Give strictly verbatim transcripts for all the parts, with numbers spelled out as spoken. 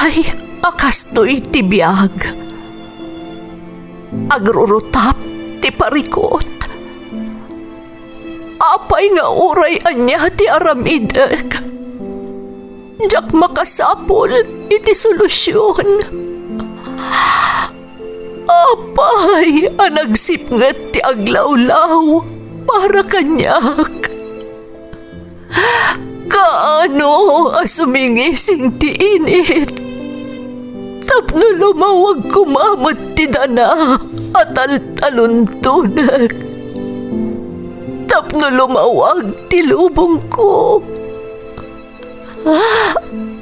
Ay, a kastoy ti biag. Agrurutap ti parikut. Apay nga uray ania ti aramidek, diak makasapul iti solusion. Apay a nagsipnget ti aglawlaw para kaniak? Kaano a sumingising ti init tapno lumawag koma met ti dana a taltaluntonek, tapno lumawag ti lubongko?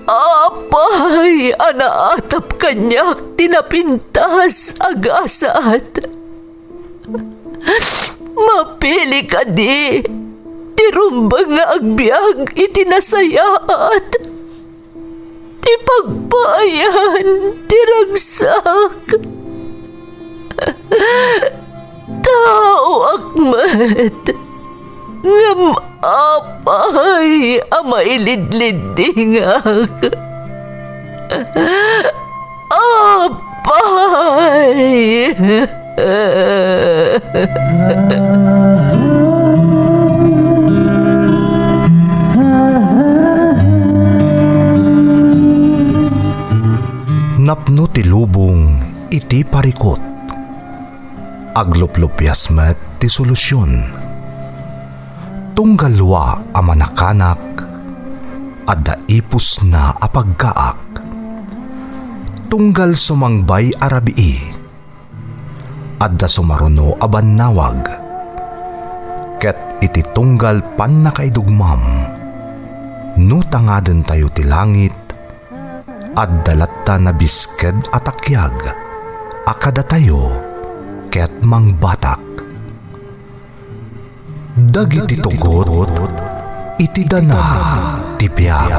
Apay a naatap kaniak ti napintas a gasat? Mapili kadi ti rumbeng nga agbiag iti nasayaat, ti pagpaayan ti ragsak? Taoak met, ngem apay a mailidliddingak? Apay! Napno ti lubong iti parikut. Agluplupias met ti solusion. Tunggal dua a manakanak, adda ipusna a pagkaak. Tunggal sumangbay a rabii, adda sumaruno a bannawag. Ket iti tunggal pannakaidugmam, no tangadentayo ti langit, adda latta nabisked a takiag a kadatayo ket mangbatak. Dagiti tugot iti dana ti biag.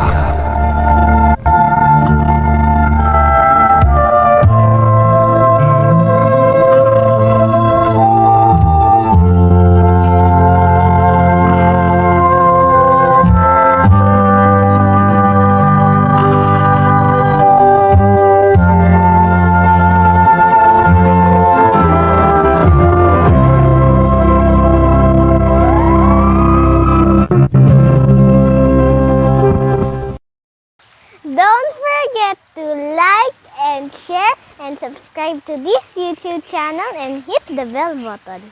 Don't forget to like and share and subscribe to this YouTube channel and hit the bell button.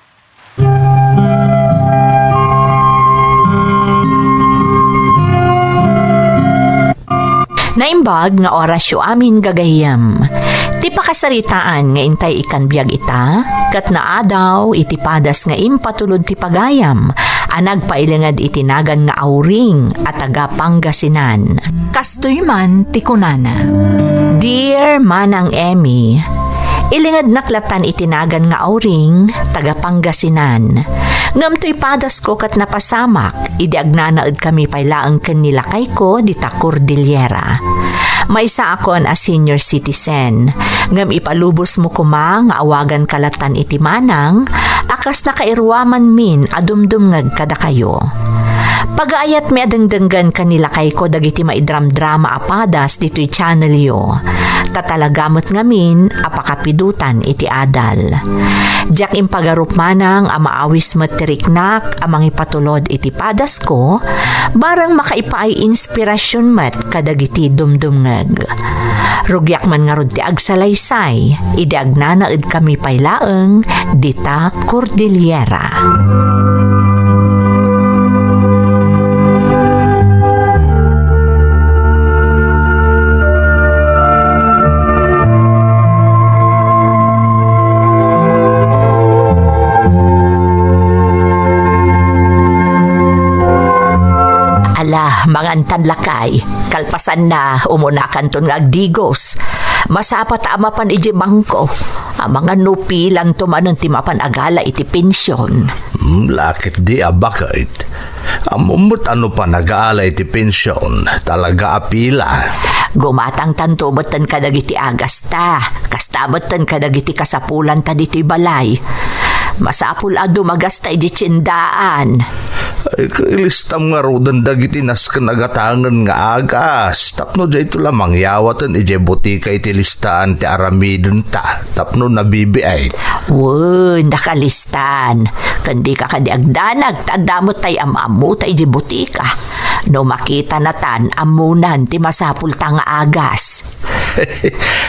Naimbag nga orasyo amin gagayyem. Ti pakasaritaan nga intay ikkan biag ita, ket naadaw iti padas nga impatulod ti pagayam a nagpailinged iti nagan nga Auring a taga Pangasinan. Kastoy man ti kunana, "Dear Manang Emmy, ilingednak latan iti nagan nga Auring, taga Pangasinan. Ngem toy padasko ket napasamak idi agnanaedkami pay laeng ken ni lakayko dita Cordillera. Maysaakon a senior citizen, ngem ipalubosmo koma nga awaganka latan iti manang a kas nakairuamanmin a dumdumngeg kadakayo. Pagaayatmi a dengdenggen ken ni lakayko dagiti maidramdrama a padas ditoy channelyo. Ta talaga met ngamin a pakapidotan iti adal. Diak impagarup manang a maawis met ti riknak a mangipatulod iti padasko, bareng makaipaay inspirasyon met kadagiti dumdumngeg. Rugiak man ngarud ti agsalaysay idi agnanaedkami pay laeng dita Cordillera." Ala, mangantan lakay. Kalpasanna, umunakanton nga agdigos. Masapa ta a mapan idiay bangko. Amangan no pilanto manen ti mapan agala iti pension. Hmm, lakit di a bakit. Ammom met a no panagaala iti pension, talaga a pila. Gumatangtanto metten kadagiti agasta, kasta metten kadagiti kasapulanta ditoy balay. Masapul a dumagasta idiay tiendaan. Ay, kailistam ngaruden dagiti nasken a gatangen nga agas. Tapno dayto la mangyawaten idiay botika iti listaan ti aramidenta tapno nabibiay. Wen, nakalistan. Ken dika kadi agdanag, ta adda met tay am-ammota idiay botika. No makitanatan, ammonan ti masapulta nga agas.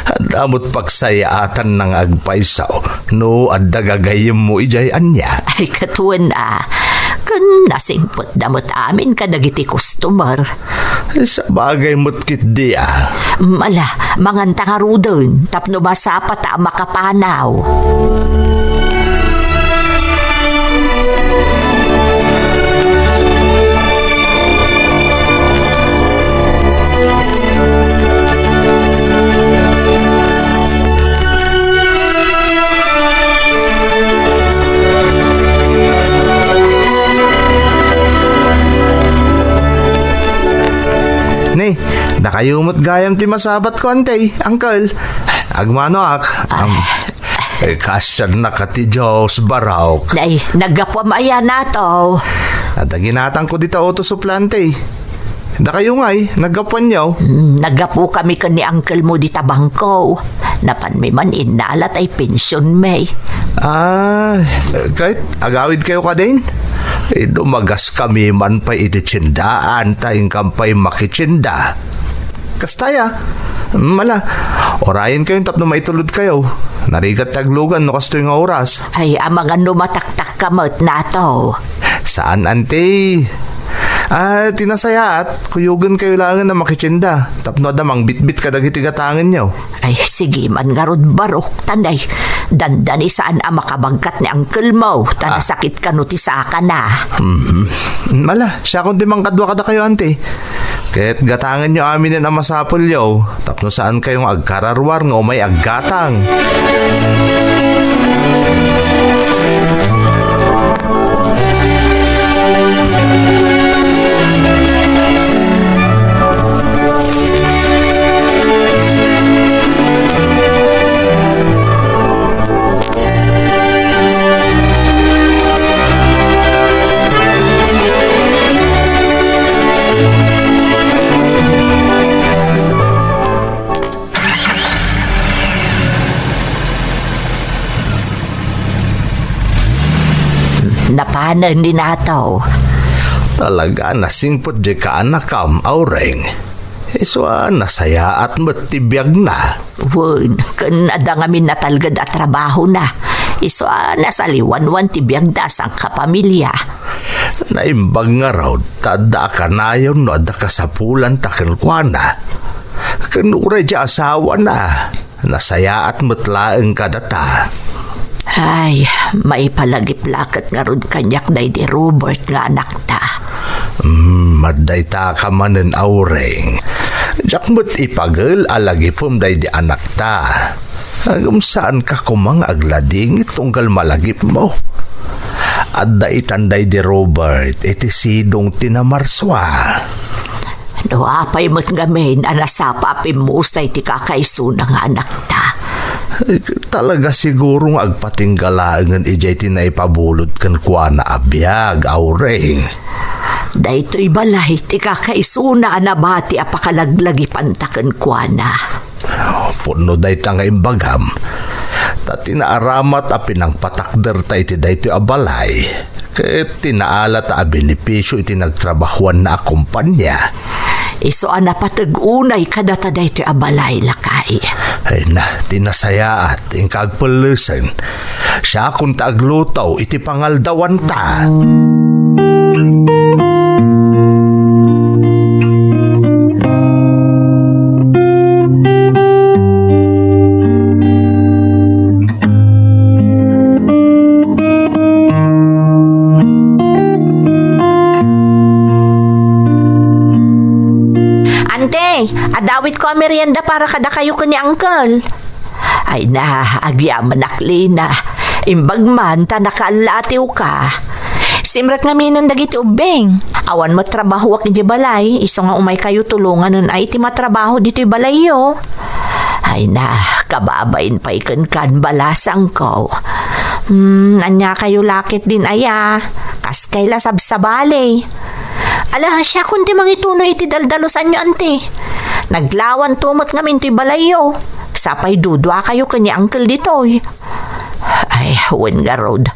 Adda met pagsayaatanna nga agpayso no adda gagayyemmo idiay ania. Ay, ket wen a. Ken nasingpetda met amin kadagiti customer. Sabagay met ketdi a. Mm, ala, manganta ngaruden tapno masapata a makapanaw. Ni, dakayo met gayam ti masabatko, Auntie, Uncle. Agmanoak. Am, eh, kaasiannak a ti Dios, Barok. Nay, naggapuam aya, Nato? Adda ginatangko dita auto supply, Auntie. Dakayo ngay, naggapuanyo? Mm, naggapukami ken ni uncle mo dita bangko. Napanmi man innala tay pensionmi. Ah, ket agawidkayo kadin? Eh, dumagaskami man pay iti tiendaan ta inkam pay makitienda. Kasta aya? Mm, ala, urayenkayon tapno maitulodkayo. Narigat ti aglugan no kastoy nga oras. Ay, amangan no mataktak ka met, Nato. Saan, Auntie? Ah, ti nasayaat, kuyogenkayo laengen a makitienda tapno adda mangbitbit kadagiti gatangenyo. Ay, sige man ngarud, Barok, ta nay, dandani saan a makabagkat ni uncle mo, ta Ah. nasakit kano ti sakana. Mhm. Ala, siakon ti mangkadua kadakayo, Auntie. Ket gatangenyo aminen a masapulyo, tapno saankayo nga agkararuar nga umay aggatang. Napanen ni Nato. Talaga, nasingpet diay kaanakam, Aureng. Isu a nasayaat met ti biagna. Wen, ken adda ngamin natalged a trabahona. Isu a nasaliwanwan ti biagda a sangkapamilia. Naimbag ngarud ta adda a kanayon no adda kasapulanta kenkuana. Ken uray ti asawana, nasayaat met laeng kadata. Ay, maipalagip la ket ngarud kaniak daydi Robert nga anakta. Hmm, adda ita ka manen, Aureng. Diak met ipagel a lagipem daydi anakta. Ngem saanka koma nga agladingit tunggal malagipmo. Adda itan daydi Robert iti sidong ti namarsua. No apay met ngamin a nasapa a pimmusay ti kakaisuna nga anakta. Talaga siguro nga agpatingga laengen idiay ti naipabulod kenkuana a biag, Aureng. Daytoy balay ti kakaisuna a nabati a pakalaglagipanta kenkuana. Pudno dayta nga imbagam. Ta ti naaramat a pinangpatakderta iti daytoy a balay, ket ti naalata a benepisio iti nagtrabahoanna a kompania. Isu a napateg unay kadata daytoy a balay, lakay. Ay na, ti nasayaat, inka agpellesen. Siakon ta agluto iti pangaldawanta. Ante, adawitko a merienda para kadakayo ken ni Uncle. Ay na, agyamanak, Lina. Imbag man ta nakaallatiwka. Simrek ngaminen dagiti ubbing. Awan met trabahoak idiay balay, isu nga umaykayo tulonganen ay ti matrabaho ditoy balayyo. Ay na, kababain pay kenkan balasangko. Hmm, ania kayo lakit din aya? Kaskay la sabsabali. Ala, siakon ti mangituloy iti daldalusanyo, anti. Naglawanto met ngamin ti balayyo. Sapay dudua kayo ken ni Uncle ditoy. Ay, wen garud.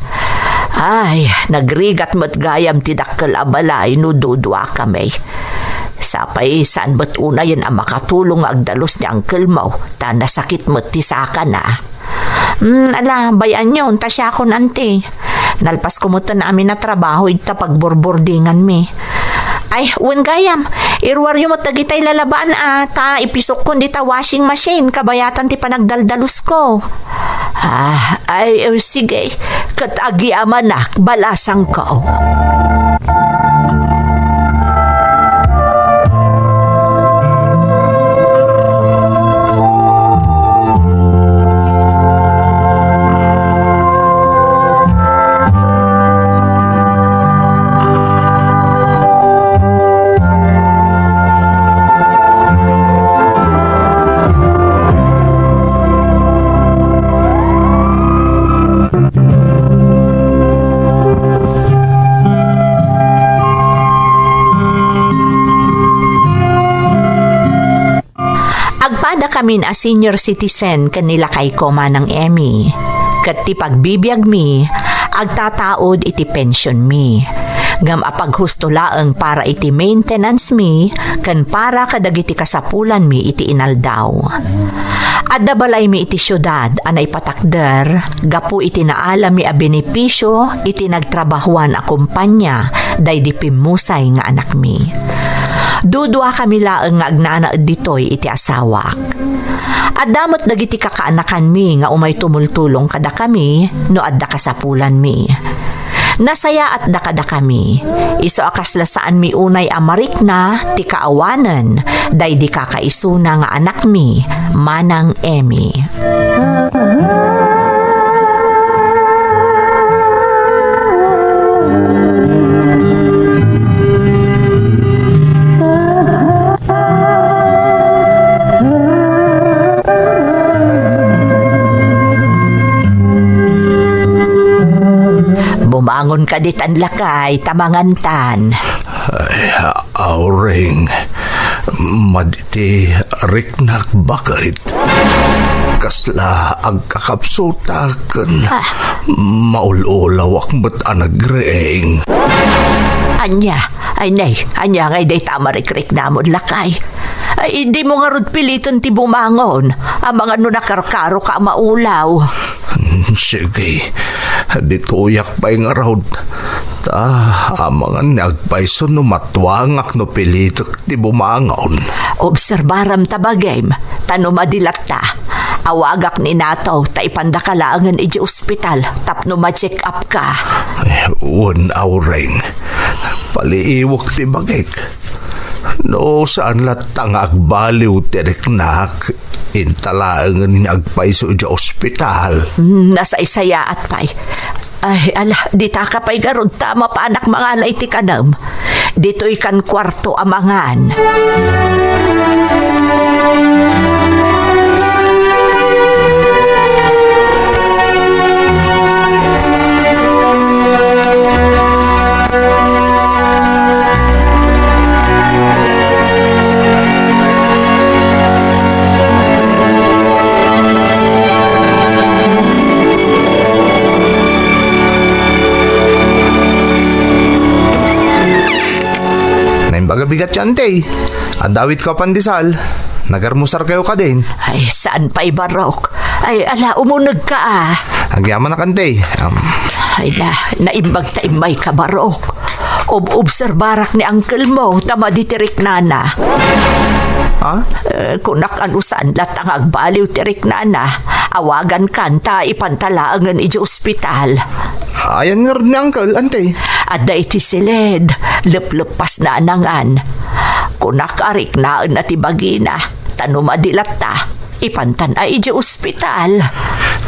Ay, nagrigat met gayam ti dakkel a balay no dudua kami. Sapay saan met unayen a makatulong nga agdalus ni Uncle mo, ta nasakit met ti sakana. Hmm, ala, bay-anyon, ta siakon, anti. Nalpas ko met amin a trabaho ita pagburburdinganmi. Ay, wen gayam, iruaryo met dagitay lalabaan a, ta ipisokkon dita washing machine, kabayatan ti panagdaldalusko. Ah, ay, eh, sige, ket agyamanak, balasangko. Agpada kamin a senior citizen ken ni lakayko, Manang Emmy, ket ti pagbibiagmi agtataud iti pensionmi, ngem apaghusto laeng para iti maintenance mi ken para kadagiti kasapulanmi iti inaldaw. Adda balaymi iti siudad a naipatakder gapu iti naalami a benepisio iti nagtrabahuan a kompania daydi pimmusay nga anakmi. Duduakami laeng nga agnanaed ditoy iti asawak. Adda met dagiti kakaanakanmi nga umay tumultulong kadakami no adda kasapulanmi. Nasayaatda kadakami. Isu a kasla saanmi unay a marikna ti kaawanen daydi kakaisuna nga anakmi, Manang Emmy. Bumangon ka ditan, lakay, ta mangantan. Ay, Auring, madi ti riknak baket. Kasla agkakapsutak ken Ah. maul-ulawak met a nagriing. Ania? Ay, nay, ania ngay dayta a marikriknamon, lakay? Ay, dimo ngarud piliten ti bumangon. Amangan no nakarkaroka a maulaw. Sige, ditoyak pay ngarud. Ta, amangan nga agpayso no matuangak no pilitek ti bumangon. Obserbaram ta bagim, ta no madi latta, awagak ni Nato ta ipandaka laengen idiay ospital tapno ma-check up ka. Eh, wen, Auring. Paliiwek ti bagik. No saan latta nga agbaliw ti riknak, inta laengen nga agpayso idiay ospital. Hmm, nasaysayaat pay. Ay, ala, ditaka pay garud ta mapanak mangala iti kanem. Ditoy kan kuarto a mangan. Naimbag a bigat ti, Ante. Adda awitko a pandesal. Nagarmusar kayo kadin. Ay, saan pay, Barok? Ay, ala, umuneg ka, ah. Agyamanak, Ante. Um, Ay na, naimbag ta immay ka, Barok. Ob-obserbarak ni uncle mo, ta madi ti riknana. Ha? Eh, kunak a no saan latta nga agbaliw ti riknana, awagan kan ta ipanta laengen idiay ospital. Ayan ngarud ni uncle, Ante? Adda iti siled, lepleppasna a nangan. Kunak a riknaenna ti bagina, ta no madi latta, ipantan a idiay ospital.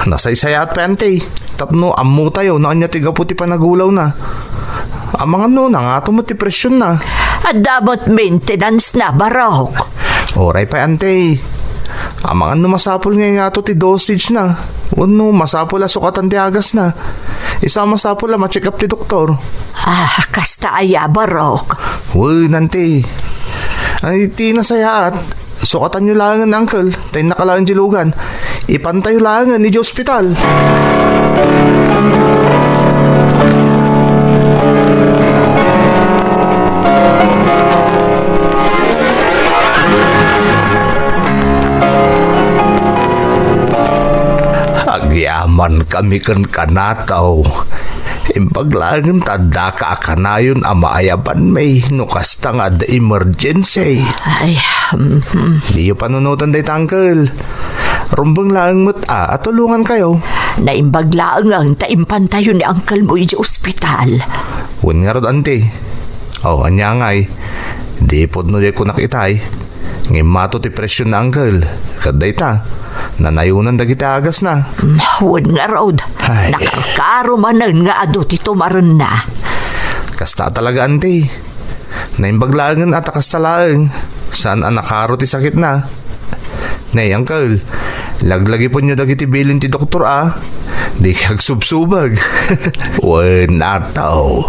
Nasaysayaat pay, Ante, tapno ammotayo no ania ti gapu ti panagulawna. Amangan no nangato met ti presionna. Adda met maintenance na, Barok. Uray pay, Ante. Amangan no masapul nga ingato ti dosage na, wenno masapul a sukatan ti agas na. Isu a masapul a ma-check up ti doktor. Ah, kasta aya, Barok? Wen, anti. Ay, ti nasayaat, sukatanyo laengen, uncle, ta innaka laeng dilugan. Ipantayo laengen idiay ospital. Agyaman kami ken kanataw. Imbag laengen ta addaka a kanayon a maayabanmi no kasta nga adda emergency. Ay, mhm. Diyo panunoten dayta, uncle. Rumbeng laeng met a, a tulongankayo. Naimbag laengen ta impantayo ni uncle mo idiay ospital. Wen ngarud, anti. O, ania ngay? Di pudno diay kunak itay. Ngem mato ti presyon na, uncle. Ket dayta, nanayonan dagiti agasna. Mm, wen ngarud. Ay. Nakarkaro manen nga adu ti tumarenna. Kasta talaga, anti. Naimbag laengen a ta kasta laeng. Saan a nakaro ti sakitna. Nay, uncle, laglagipenyo dagiti bilin ti doktor a. Dika agsubsubag. Wen, ataw.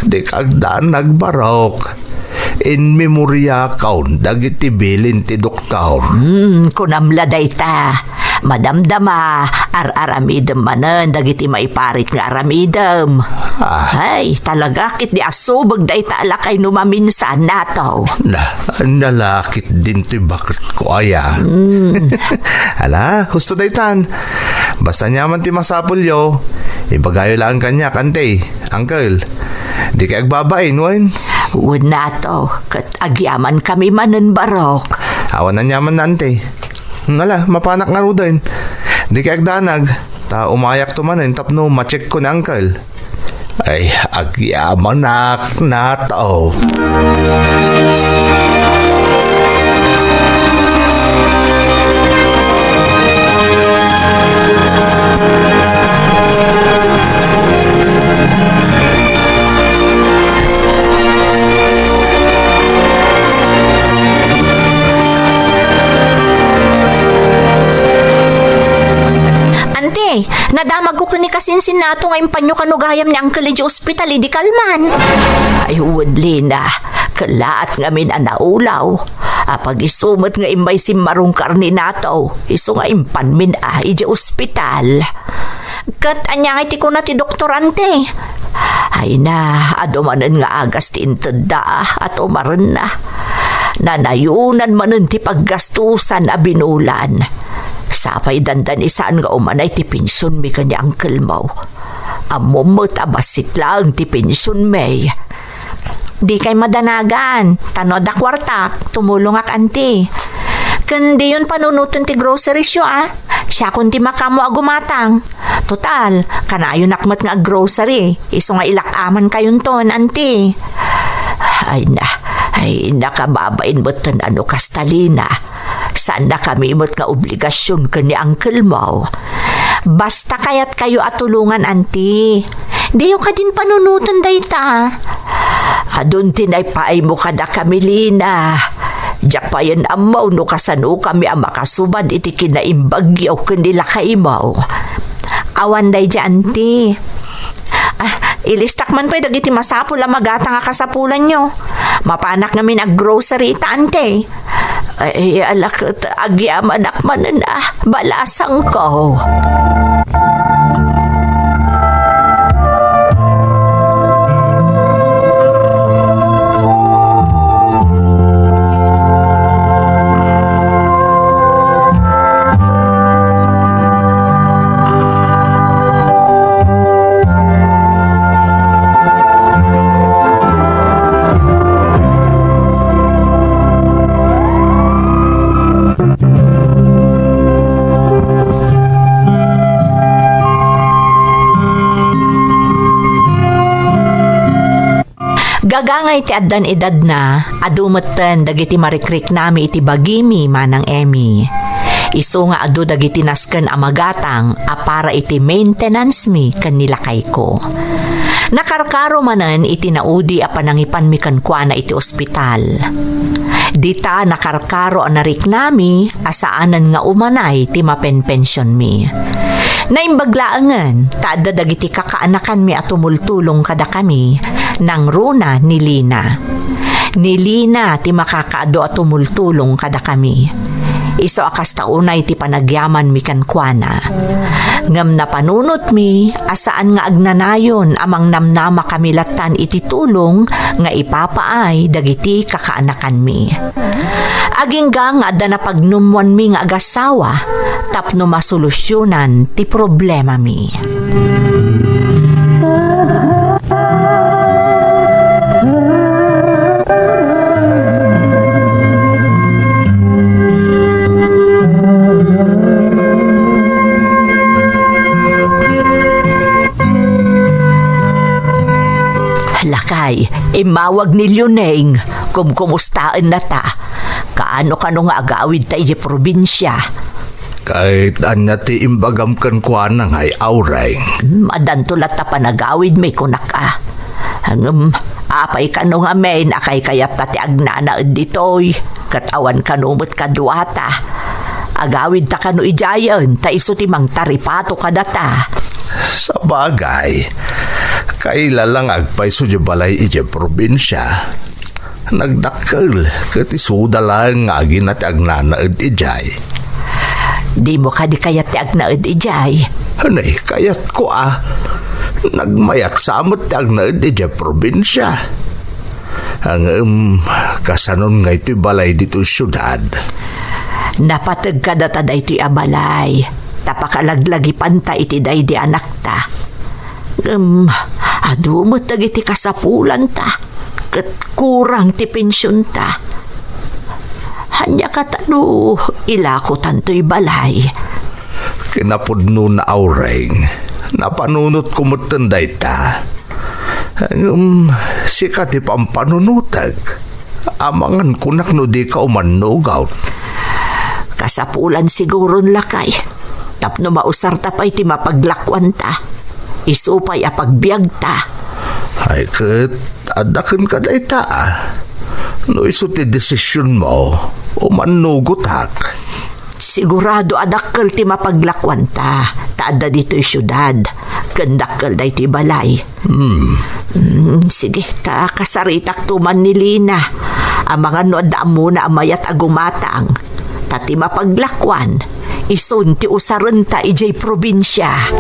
Dika agdanag, Barok. In memoriakon dagiti bilin ti doktor. Hmm, kunam la dayta. Madamdama, ar-aramidem manen dagiti maiparit nga aramidem. Ah. Ay, talaga ket di asubeg dayta a lakay no maminsan, nataw. Na, nalakit din ti baketko aya. Hmm. Ala, husto daytan. Basta aniaman ti masapulyo, ibagayo laeng kaniak, anti. Uncle, dikay agbabain, wen? Wen, nataw, ket agyamankami manen, Barok. Awan aniaman na, anti. Hmm, ala, mapanak ngaruden. Dikay agdanag, ta umayakto manen tapno ma-checkko ni uncle. Ay, agyamanak, nataw. Anti, nadamagko ken ni kasinsinnato nga impanyo kano gayam ni Uncle idiay ospital idi kalman. Ay, wen, Lina, kellaat ngamin a naulaw. Apag isu met nga immay simmarungkar ni nataw, isu nga impanmin a idiay ospital. Ket ania ngay ti kuna ti doktor, anti? Ay na, adu manen nga agas ti intedda a tumarenna. Nanayonan manen ti paggastusan a binulan. Sapay dandani saan nga umanay ti pensionmi ken ni uncle mo. Ammom met a bassit laeng ti pensionmi. Dikay madanagan, ta no adda kuartak, tumulongak, anti. Ken diyon panunoten ti groceries yo, a? Siakon ti makaammo a gumatang. Total, kanayonak met nga ag-grocery, isu nga ilak-amankayonton, anti. Ay na, ay, nakababain metten a no kasta, Lina. Saannakami met nga obligasion ken ni uncle mo. Basta kayatkayo a tulongan, anti. Diyo kadin panunoten dayta. Adun ti naipaaymo kadakami, Lina. Diak payen ammo no kasanokami a makasubad iti kinaimbagyo ken ni lakaymo. Awan daydi, anti. Ah, ilistak man pay dagiti masapul a magatang a kasapulanyo. Mapanak ngamin ag-grocery ita, anti. Ay, ala ket agyamanak manen a balasangko. Gagangay ti addan edadna, adu metten dagiti marikriknami iti bagimi, Manang Emmy. Isu nga adu dagiti nasken a magatang a para iti maintenance-mi ken ni lakayko. Nakarkaro manen iti naudi a panangipanmi kenkuana iti ospital. Dita nakarkaro a nariknami a saanen nga umanay ti mapenpensionmi. Naimbag laengen ta adda dagiti kakaanakanmi a tumultulong kadakami, nangruna ni Lina. Ni Lina ti makakaadu a tumultulong kadakami. Isu a kasta unay ti panagyamanmi kenkuana. Ngem napanunotmi a saan nga agnanayon a mangnamnama kami lattan iti tulong nga ipapaay dagiti kakaanakanmi. Agingga nga adda napagnummoanmi nga agasawa tapno masolusionan ti problemami. Lakay, immawag ni Leoneng. Kumkumustaenna ta. Kaano kano nga agawidta idiay probinsia? Ket ania ti imbagam kenkuana ngay, Aureng? Hmm, addanto latta panagawidmi, kunak a. Ngem, apay kano ngamin a kaykayatta ti agnanaed ditoy, ket awan kano met kaduata? Agawidta kano idiayen, ta isu ti mangtaripato kadata. Sabagay, kaila la nga agpayso diay balay idiay probinsia. Nagdakkel ket isuda laeng nga agina ti agnanaed idiay. Dimo kadi kayat ti agnaed idiay? Nay, kayatko a. Nagmayat sa met ti agnaed idiay probinsia. Ngem, kasanon ngay toy balay ditoy siudad? Napateg kadata daytoy a balay, ta pakalaglagipanta iti daydi anakta. Ngem, adu met dagiti kasapulanta, ket kurang ti pensionta. Ania kata no ilakotantoy balay? Kinapudnona, Aureng, napanunotko metten dayta. Ngem, sika ti pampanunotek. Amangan kunak no dika umannugot. Kasapulan siguron, lakay, tapno mausarta pay ti mapaglakuanta. Isu pay a pagbiagta. Ay ket, adda kenka dayta, a. No isu ti desisionmo, umannugotak. Sigurado a dakkel ti mapaglakuanta, ta adda ditoy siudad, ken dakkel daytoy balay. Hmm. Hmm, sige, ta kasaritakto man ni Lina. Amangan no adda ammona a mayat a gumatang. Ta ti mapaglakuan, isun ti usarenta idiay probinsia.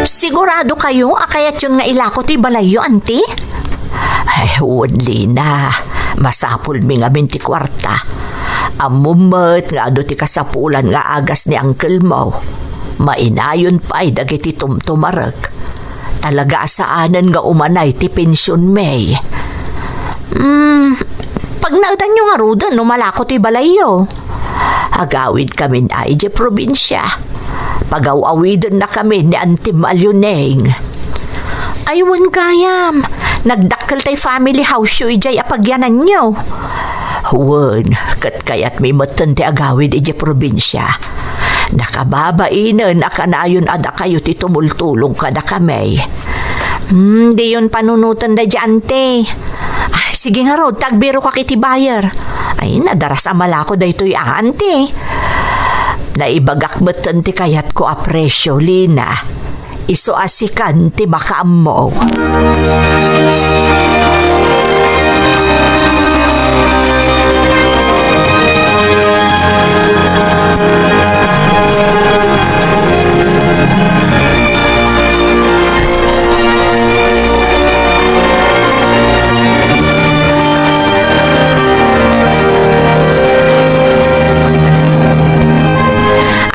Sigurado kayo a kayatyon nga ilako ti balayyo, Auntie? Ay, wen, Lina. Masapulmi ngamin ti kuarta. Ammom met nga adu ti kasapulan nga agas ni uncle mo. Mainayon pay dagiti tumtumarek. Talaga a saanen nga umanay ti pensionmi. Hmm, pagnaedanyo ngaruden no malako ti balayyo. Agawidkamin a idiay probinsia. Pagaw-awidennakamin ni Auntie Malioneng. Ay, wen gayam, nagdakkel tay family house-yo idiay a pagyananyo. Wen, ket kayatmi metten ti agawid idiay probinsia. Nakababainen a kanayon a dakayo ti tumultulong kadakami. Hmm, diyon panunoten daydiay, Auntie. Ah, sige ngarud, ta agbirokak iti buyer. Ay, nadaras a malako daytoy a, Auntie. Naibagak metten ti kayatko a presio, Lina. Isu a sikan ti makaammo.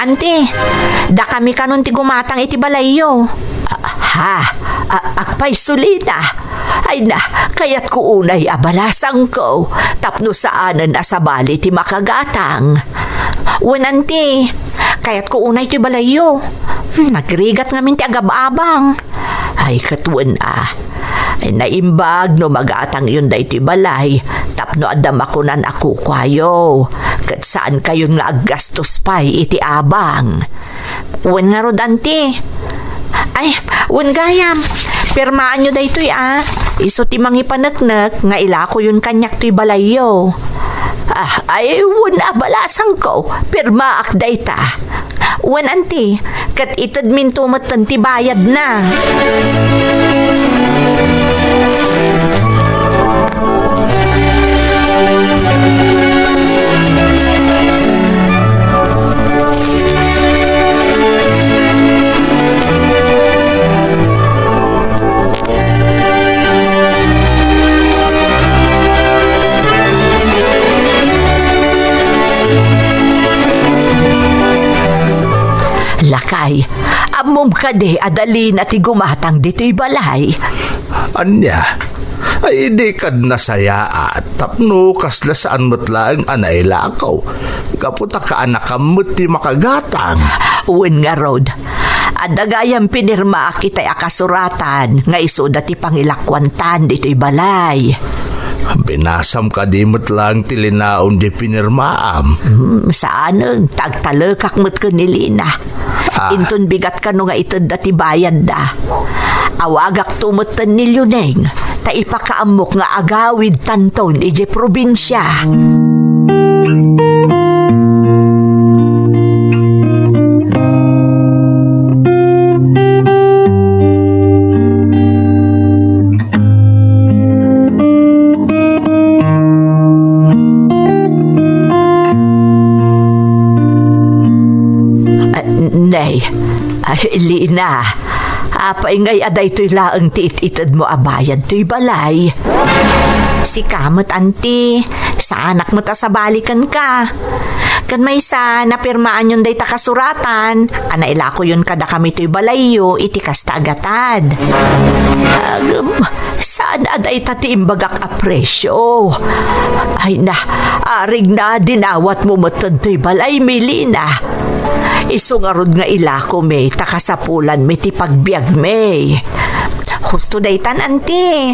Auntie, dakami kanon ti gumatang iti balayyo. Ah, ha? A-, agpayso, Lina. Ay na, kayatko unay a balasangko tapno saanen a sabali ti makagatang. Wen, anti, kayatko unay ti balayyo. Hmm, nagrigat ngamin ti agab-abang. Ay, ket wen a. Ay, naimbag no magatangyon daytoy balay tapno adda makunan a kukuayo, ket saankayon nga aggastos pay iti abang. Wen ngarud, anti. Ay, wen gayam. Pirmaanyo daytoy, a. Isu ti mangipaneknek nga ilakoyon kaniak toy balayyo. Ah, ay, wen a balasangko. Pirmaak dayta. Wen, anti, ket itedminto metten ti bayadna. Lakay, ammom kadi a da Lina ti gumatang ditoy balay? Ania? Ay, idi kad nasayaat, tapno kasla saan met laeng a nailakaw. Gapu ta kaanakam met ti makagatang. Wen ngarud, adda gayam pinirmaak itay a kasuratan nga isuda ti pangilakuantan ditoy balay. Binasam kadi met laeng ti linaon di pinirmaam? Hmm, saanen, ta agtalekak met ken ni Lina. Ah. Inton bigat kano nga itedda ti bayadda, awagakto metten ni Leoneng, ta ipakaammok nga agawidtanton idiay probinsia. Ah, nay, ah, Lina, apay ngay a daytoy laeng ti it-itedmo a bayad toy balay? Sika met, anti, saanak met a sabali kenka. Ken maysa, napirmaanyon dayta kasuratan a nailakoyon kadakami toy balayyo iti kasta a gatad. Agem, saan a dayta ti imbagak a presio? Ay na, arigna, dinawatmo metten toy balaymi, Lina. Isu ngarud nga ilakomi ta kasapulanmi ti pagbiagmi. Husto daytan, anti.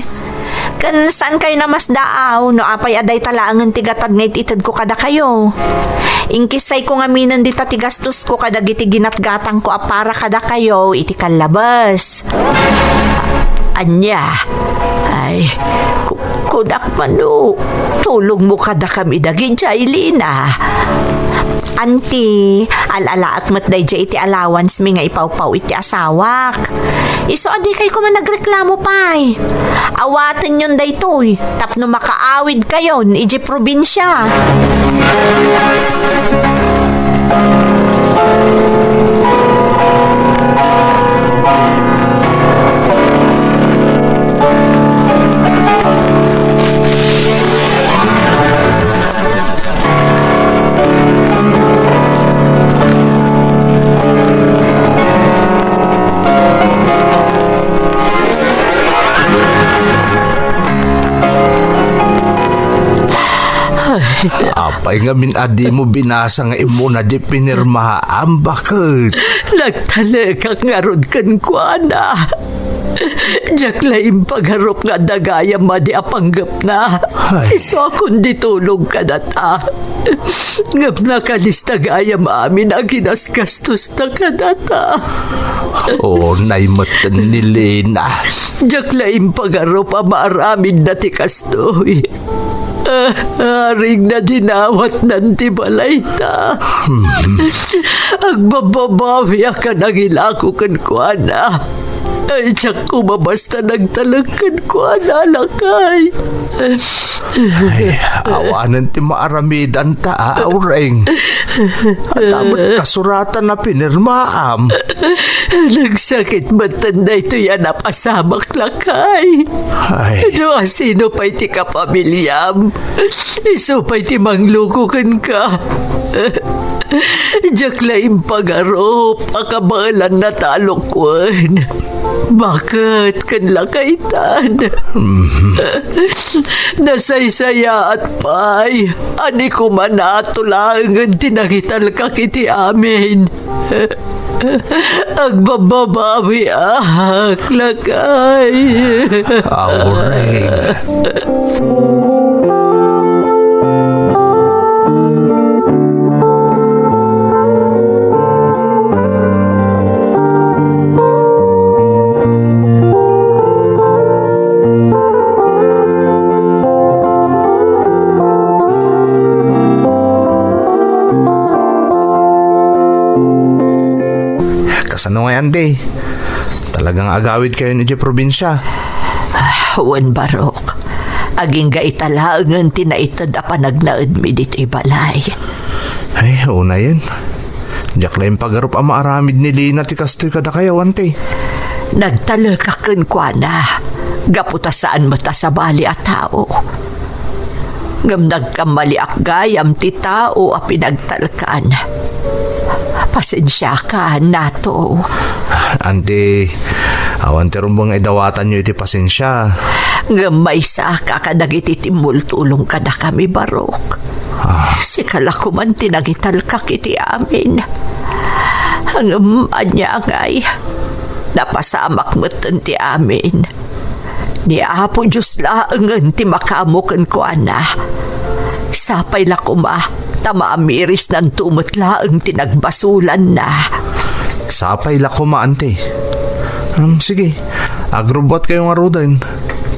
Ken saankayo namasdaaw no apay a dayta laengen ti gatad nga it-itedko kadakayo. Inkissayko ngaminen dita ti gastosko kadagiti ginatgatangko a para kadakayo iti kallabes. Ania? Ay, ku-, kunak mano, tulongmo kadakami dagidiay, Lina. Anti, al-alaek met daydiay iti allowance mi nga ipawpaw iti asawak. Isu a dikay koma nagreklamo pay. Awatenyon daytoy tapno makaawidkayon idiay probinsia. Apay ngamin a dimo binasa nga immuna di pinirmaam, baket? Nagtalekak ngarud kenkuana. Diak la impagarup nga adda gayam madi a panggepna. Ay. Isu a kundi tulong kadata. Ngem nakalista gayam amin a ginasgastosta kadata. Unay met ni Lina. Diak la impagarup a maaramidna ti kastoy. Ah, arigna, dinawatnan ti balayta. Hmm. Agbababawiak a nangilako kenkuana. Ay, diak koma basta nagtalek kenkuana, lakay. Ay, awanen ti maaramidanta, a, Aureng. Adda met kasuratan a pinirmaam. Nagsakit metten daytoy a napasamak, lakay. Ay. No asino pay ti kapamiliam, isu pay ti mangluko kenka. Diak la impagarup a kabaelanna ta alukuen. Baket ken lakaytan. Nasaysayaat pay a ni kumanato laengen ti nangitalkak iti amin. Agbabbabawiak, lakay. Aureng. Kasano ngay, Ante? Talaga nga agawidkayon idiay probinsia. Ah, wen, Barok. Agingga ita laengen ti naited a panagnaedmi ditoy balay. Ay, unayen. Diak la impagarup a maaramid ni Lina ti kastoy kadakayo, Ante. Nagtalekak kenkuana, gapu ta saan met a sabali a tao. Ngem nagkammaliak gayam ti tao a pinagtalkan. Pasensiaka, Nato. Ante, awan ti rumbeng nga idawatanyo iti pasensia. Ngem maysaka kadagiti timmultulong kadakami, Barok. Ah. Sika la koman ti nangitalkak iti amin. Ngem ania ngay, napasamak metten ti amin. Ni Apo Dios laengen ti makaammo kenkuana. Sapay la koma ta maamirisnanto met laeng ti nagbasolanna. Sapay la koma, Ante. Um, sige, agrubbuatkayo ngaruden,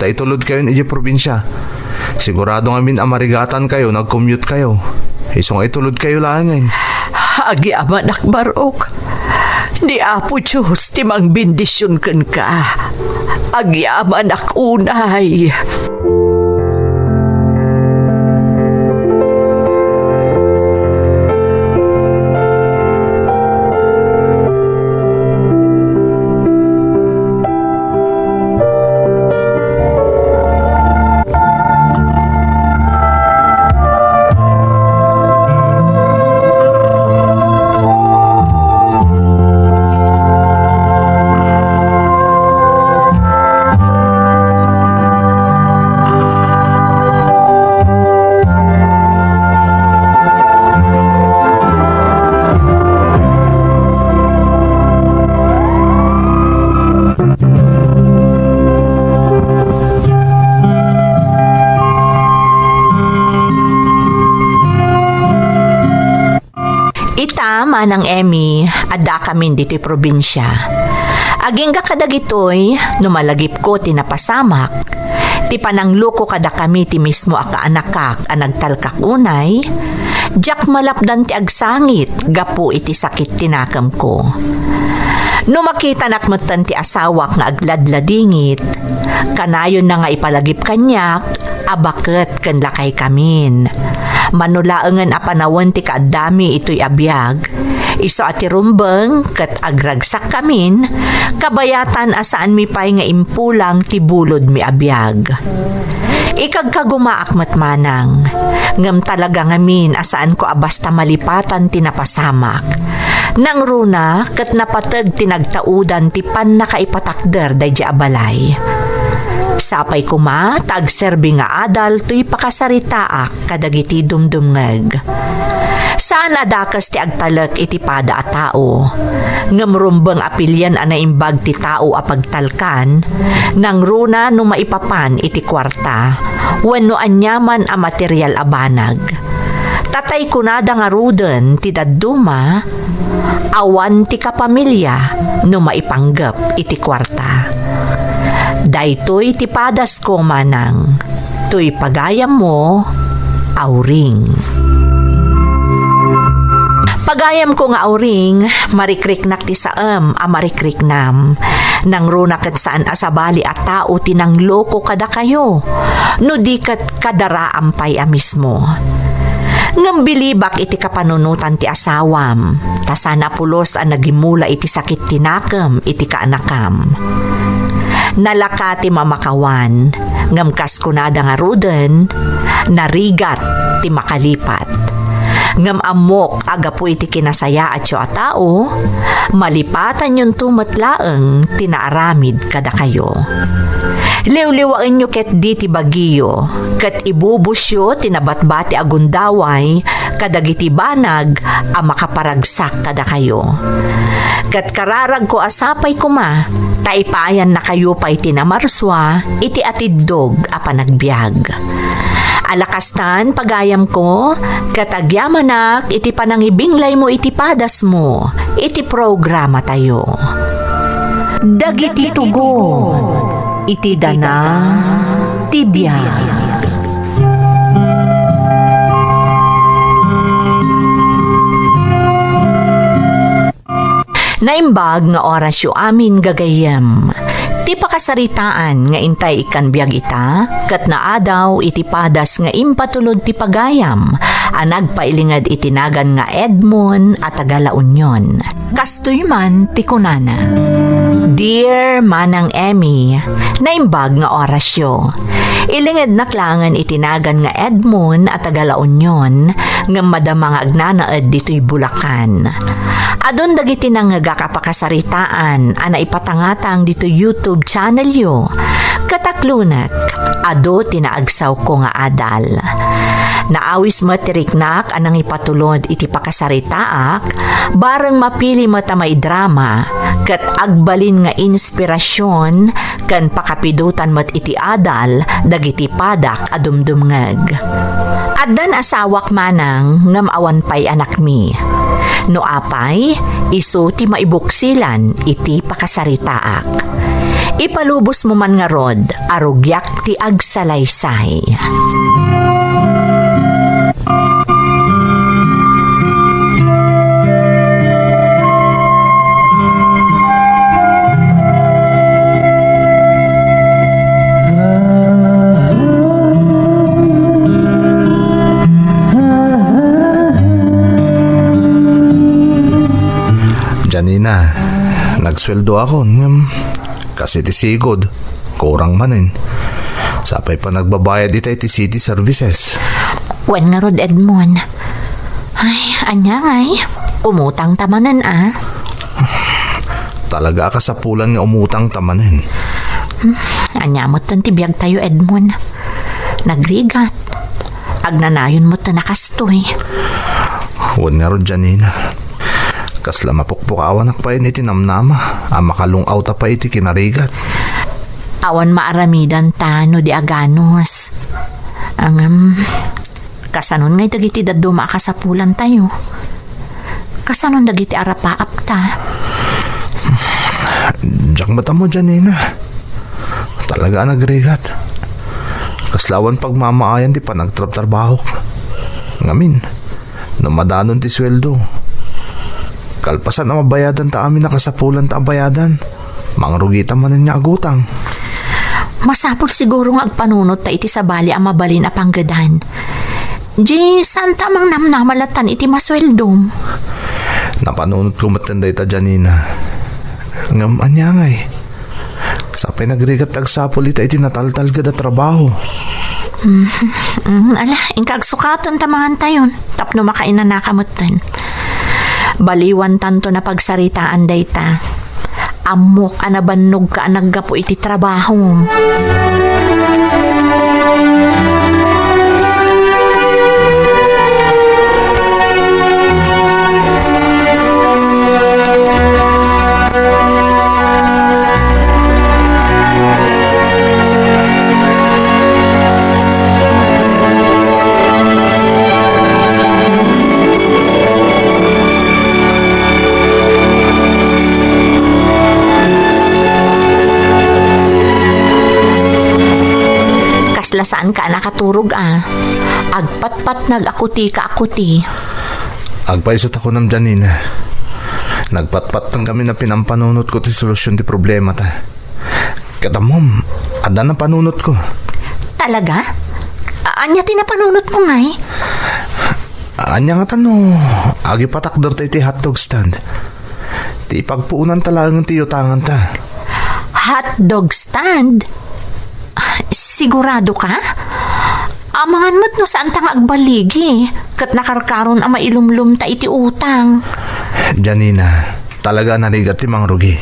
ta itulodkayon idiay probinsia. Sigurado ngamin a marigatankayo no agcommute kayo. Isu nga itulodkayo laengen. Agyamanak, Barok. Ni Apo Dios ti mangbendision kenka. Agyamanak unay. Ita, Manang Emmy, addakamin ditoy probinsia. Agingga kadagitoy, no malagipko ti napasamak, ti panangloko kadakami ti mismo a kaanakak a nagtalkak unay, diak malapdan ti agsangit gapu iti sakit ti nakemko. No makitanak metten ti asawak nga agladladingit, kanayonna nga ipalagip kaniak a baket ken lakaykamin. Mano laengen a panawen ti kaaddami itoy a biag, isu a ti rumbeng ket agragsakkamin, kabayatan a saanmi pay nga impulang ti bulodmi a biag. Ikagkagumaak met, Manang, ngem talaga ngamin a saanko a basta malipatan ti napasamak. Nangruna ket napateg ti nagtaudan ti pannakaipatakder daydiay a balay. Sapay koma ta agserbi nga adal toy pakasaritaak kadagiti dumdumngeg. Saan a dakes ti agtalek iti pada a tao, ngem rumbeng a pilien a naimbag ti tao a pagtalkan, nangruna no maipapan iti kuarta wenno aniaman a material a banag. Tatay kunada ngaruden ti dadduma, awan ti kapamilya no maipanggep iti kuarta. Daytoy ti padasko, Manang, toy pagayammo, Auring. Pagayamko nga Auring, marikriknak ti saem a marikriknam. Nangruna ket saan a sabali a tao ti nangloko kadakayo, no di ket kadaraam pay a mismo. Ngem bilibak iti kapanunotan ti asawam, ta saan a pulos a nagimula iti sakit ti nakem iti kaanakam. Nalaka ti mamakawan, ngem kas kunada ngaruden, narigat ti makalipat. Ngem ammok a gapu iti kinasayaatyo a tao, malipatanyonto met laeng ti naaramid kadakayo. Liwliwaenyo ketdi ti bagiyo, ket ibubusyo ti nabatbati a gundaway kadagiti banag a makaparagsak kadakayo. Ket kararagko a sapay koma, ta ipaayannakayo pay ti namarsua iti atiddog a panagbiag. Ala kastan, pagayamko, ket agyamanak iti panangibinglaymo iti padasmo iti programatayo. Dagiti tugon iti dana ti biag. Naimbag nga orasyo amin, gagayyem. Ti pakasaritaan nga intay ikkan biag ita, ket naadaw iti padas nga impatulod ti pagayam a nagpailinged iti nagan nga Edmond a taga La Union. Kastoy man ti kunana, "Dear Manang Emmy, naimbag nga orasyo. Ilingednak laengen iti nagan nga Edmond a taga La Union, ngem madama nga agnanaed ditoy Bulacan. Adun dagiti nangngegak a pakasaritaan a naipatangatang ditoy YouTube channelyo. Kataklonek, adu ti naagsawko nga adal. Naawis met ti riknak a nangipatulod iti pakasaritaak, bareng mapili met a maidrama, ket agbalin nga inspirasyon ken pakapidotan met iti adal dagiti padak a dumdumngeg. Addan asawak manang ngem awan pay anakmi. No apay, isu ti maibuksilan iti pakasaritaak. Ipalubosmo man ngarud a rugiak ti agsalaysay." Janina, nagsueldoakon, ngem kas iti sigud, kurang manen. Sapay pa nagbabayad itay ti city services. Wen ngarud, Edmond. Ay, ania ngay? Umutangta manen, a? Talaga a kasapulan nga umutangta manen. Hmm, ania metten ti biagtayo, Edmond? Nagrigat. Agnanayon metten a kastoy. Wen ngarud, Janina. Kasla mapukpukawanak pay iti namnama a makalung-awta pay iti kinarigat. Awan maaramidanta no di aganus. Ngem, kasanon ngay dagiti dadduma a kasapulantayo? Kasanon dagiti arapaapta? Diak met ammo, Janina. Talaga a nagrigat. Kasla awan pagmamaayan ti panagtrabtrabahok. Ngamin, no madanon ti sueldo, kalpasan a mabayadanta amin a kasapulanta a bayadan, mangrugita manen nga agutang. Masapul siguro nga agpanunotta iti sabali a mabalin a panggedan. Di, saanta a mangnamnama latta iti masueldom? Napanunotko metten dayta, Janina. Ngem ania ngay? Sapay nagrigat ti agsapul ita iti nataltalged a trabaho. Mm, mm, ala, inka agsukatenta mangan tayon, tapno makainanaka metten. Baliwantanton a pagsaritaan dayta. Ammok a nabannogka a naggapu iti trabahom. Kasla saanka a nakaturog a. Agpatpatnag a kutika a kuti. Agpayso ta kunam, Janina. Nagpatpatnag amin a pinampanunotko ti solusyon ti problemata. Ket ammom, adda napanunotko. Talaga? A-, ania ti napanunotmo ngay? Ania ngata no agipatakderta iti hotdog stand? Ti ipagpuonanta laeng ti yutanganta. Hotdog stand? Sigurado ka? Amangan met no saanta nga agballigi, ket nakarkaron a mailumlomta iti utang. Janina, talaga a narigat ti mangrugi.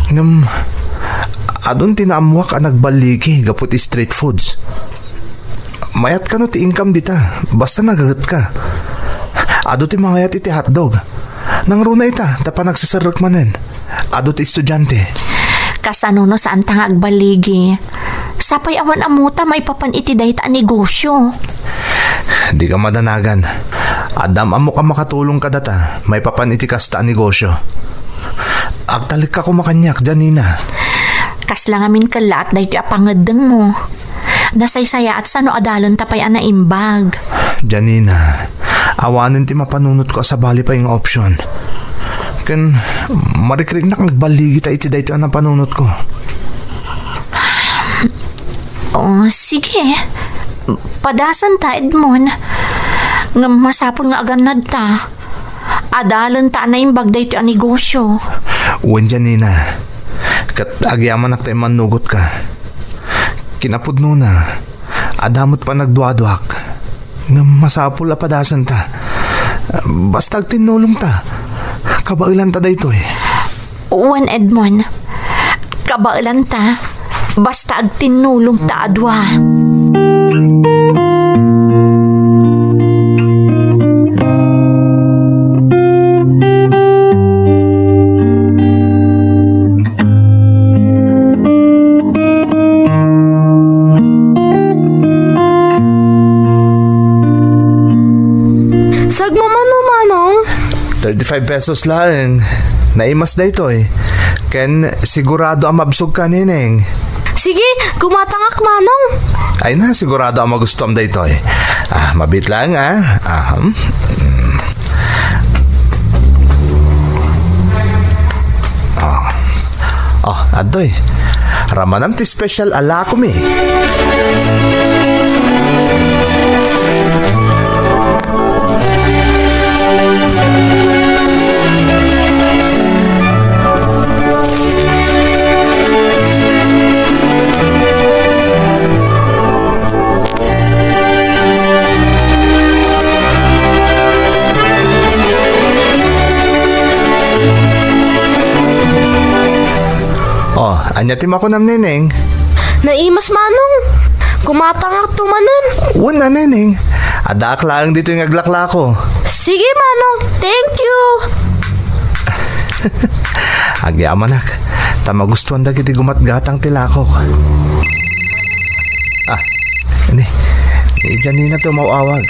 Ngem, adun ti naammoak a nagballigi gapu ti street foods. Mayat kano ti income dita, basta nagagetka. Adu ti mangayat iti hotdog. Nangruna ita, ta panagsiserrek manen. Adu ti estudiante. Kasano no saanta nga agballigi? Sapay awan ammota maipapan iti dayta a negosyo. Dika madanagan. Adda am-ammok a makatulong kadata maipapan iti kasta a negosyo. Agtalekka koma kaniak, Janina. Kasla ngamin kellaat daytoy a pangeddengmo. Nasaysayaat sano adalenta pay a naimbag. Janina, awanen ti mapanunotko a sabali pay nga option. Ken marikriknak nga agballigita iti daytoy a napanunotko. Oh, sige. Padasenta, Edmond. Ngem masapul nga agannadta. Adalenta a naimbag daytoy a negosyo. Wen, Janina. Ket agyamanak ta immannugotka. Kinapudnona, adda met panagduaduak. Ngem masapul a padasenta. Basta agtinnulongta. Kabaelanta daytoy. Wen, Edmond. Kabaelanta. Basta agtinnulongta a dua. Sagmamano, Manong? Thirty-five pesos laeng. Naimas daytoy. Ken sigurado a mabsogka, Neneng. Sige, gumatangak, Manong. Ay na, sigurado a magustuam daytoy. Ah, mabit lang, ah. Ah, hmm. Mm. Ah. Oh, adtoy. Ramanam ti special a lakomi. Oh, ania ti makunam, Neneng? Naimas, Manong. Gumatangakto manen. Wen a, Neneng. Addaak laeng ditoy nga aglaklako. Sige, Manong. Thank you. Agyamanak, ta magustuan dagiti gumatgatang ti lakok. Ah, ni, ni Janina ti umaw-awag.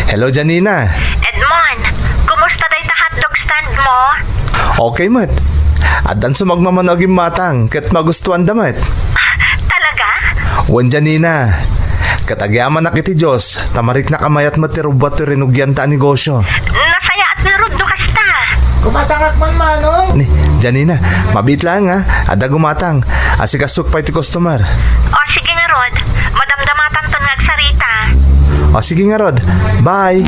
Hello, Janina. Edmond, kumusta dayta hotdog stand mo? Okay met. Addan sumagmamano a gimmatang ket magustuanda met. Talaga? Wen, Janina. Ket agyamanak iti Dios, ta mariknak a mayat met ti rubbuat ti rinugianta a negosio. Nasayaat ngarud no kasta. Gumatangak man, Manong. Ni, Janina, mabit lang, ha? Adda gumatang. Asikasok pay ti customer. O, sige ngarud. Madamdamatanton nga agsarita. O, sige ngarud. Bye.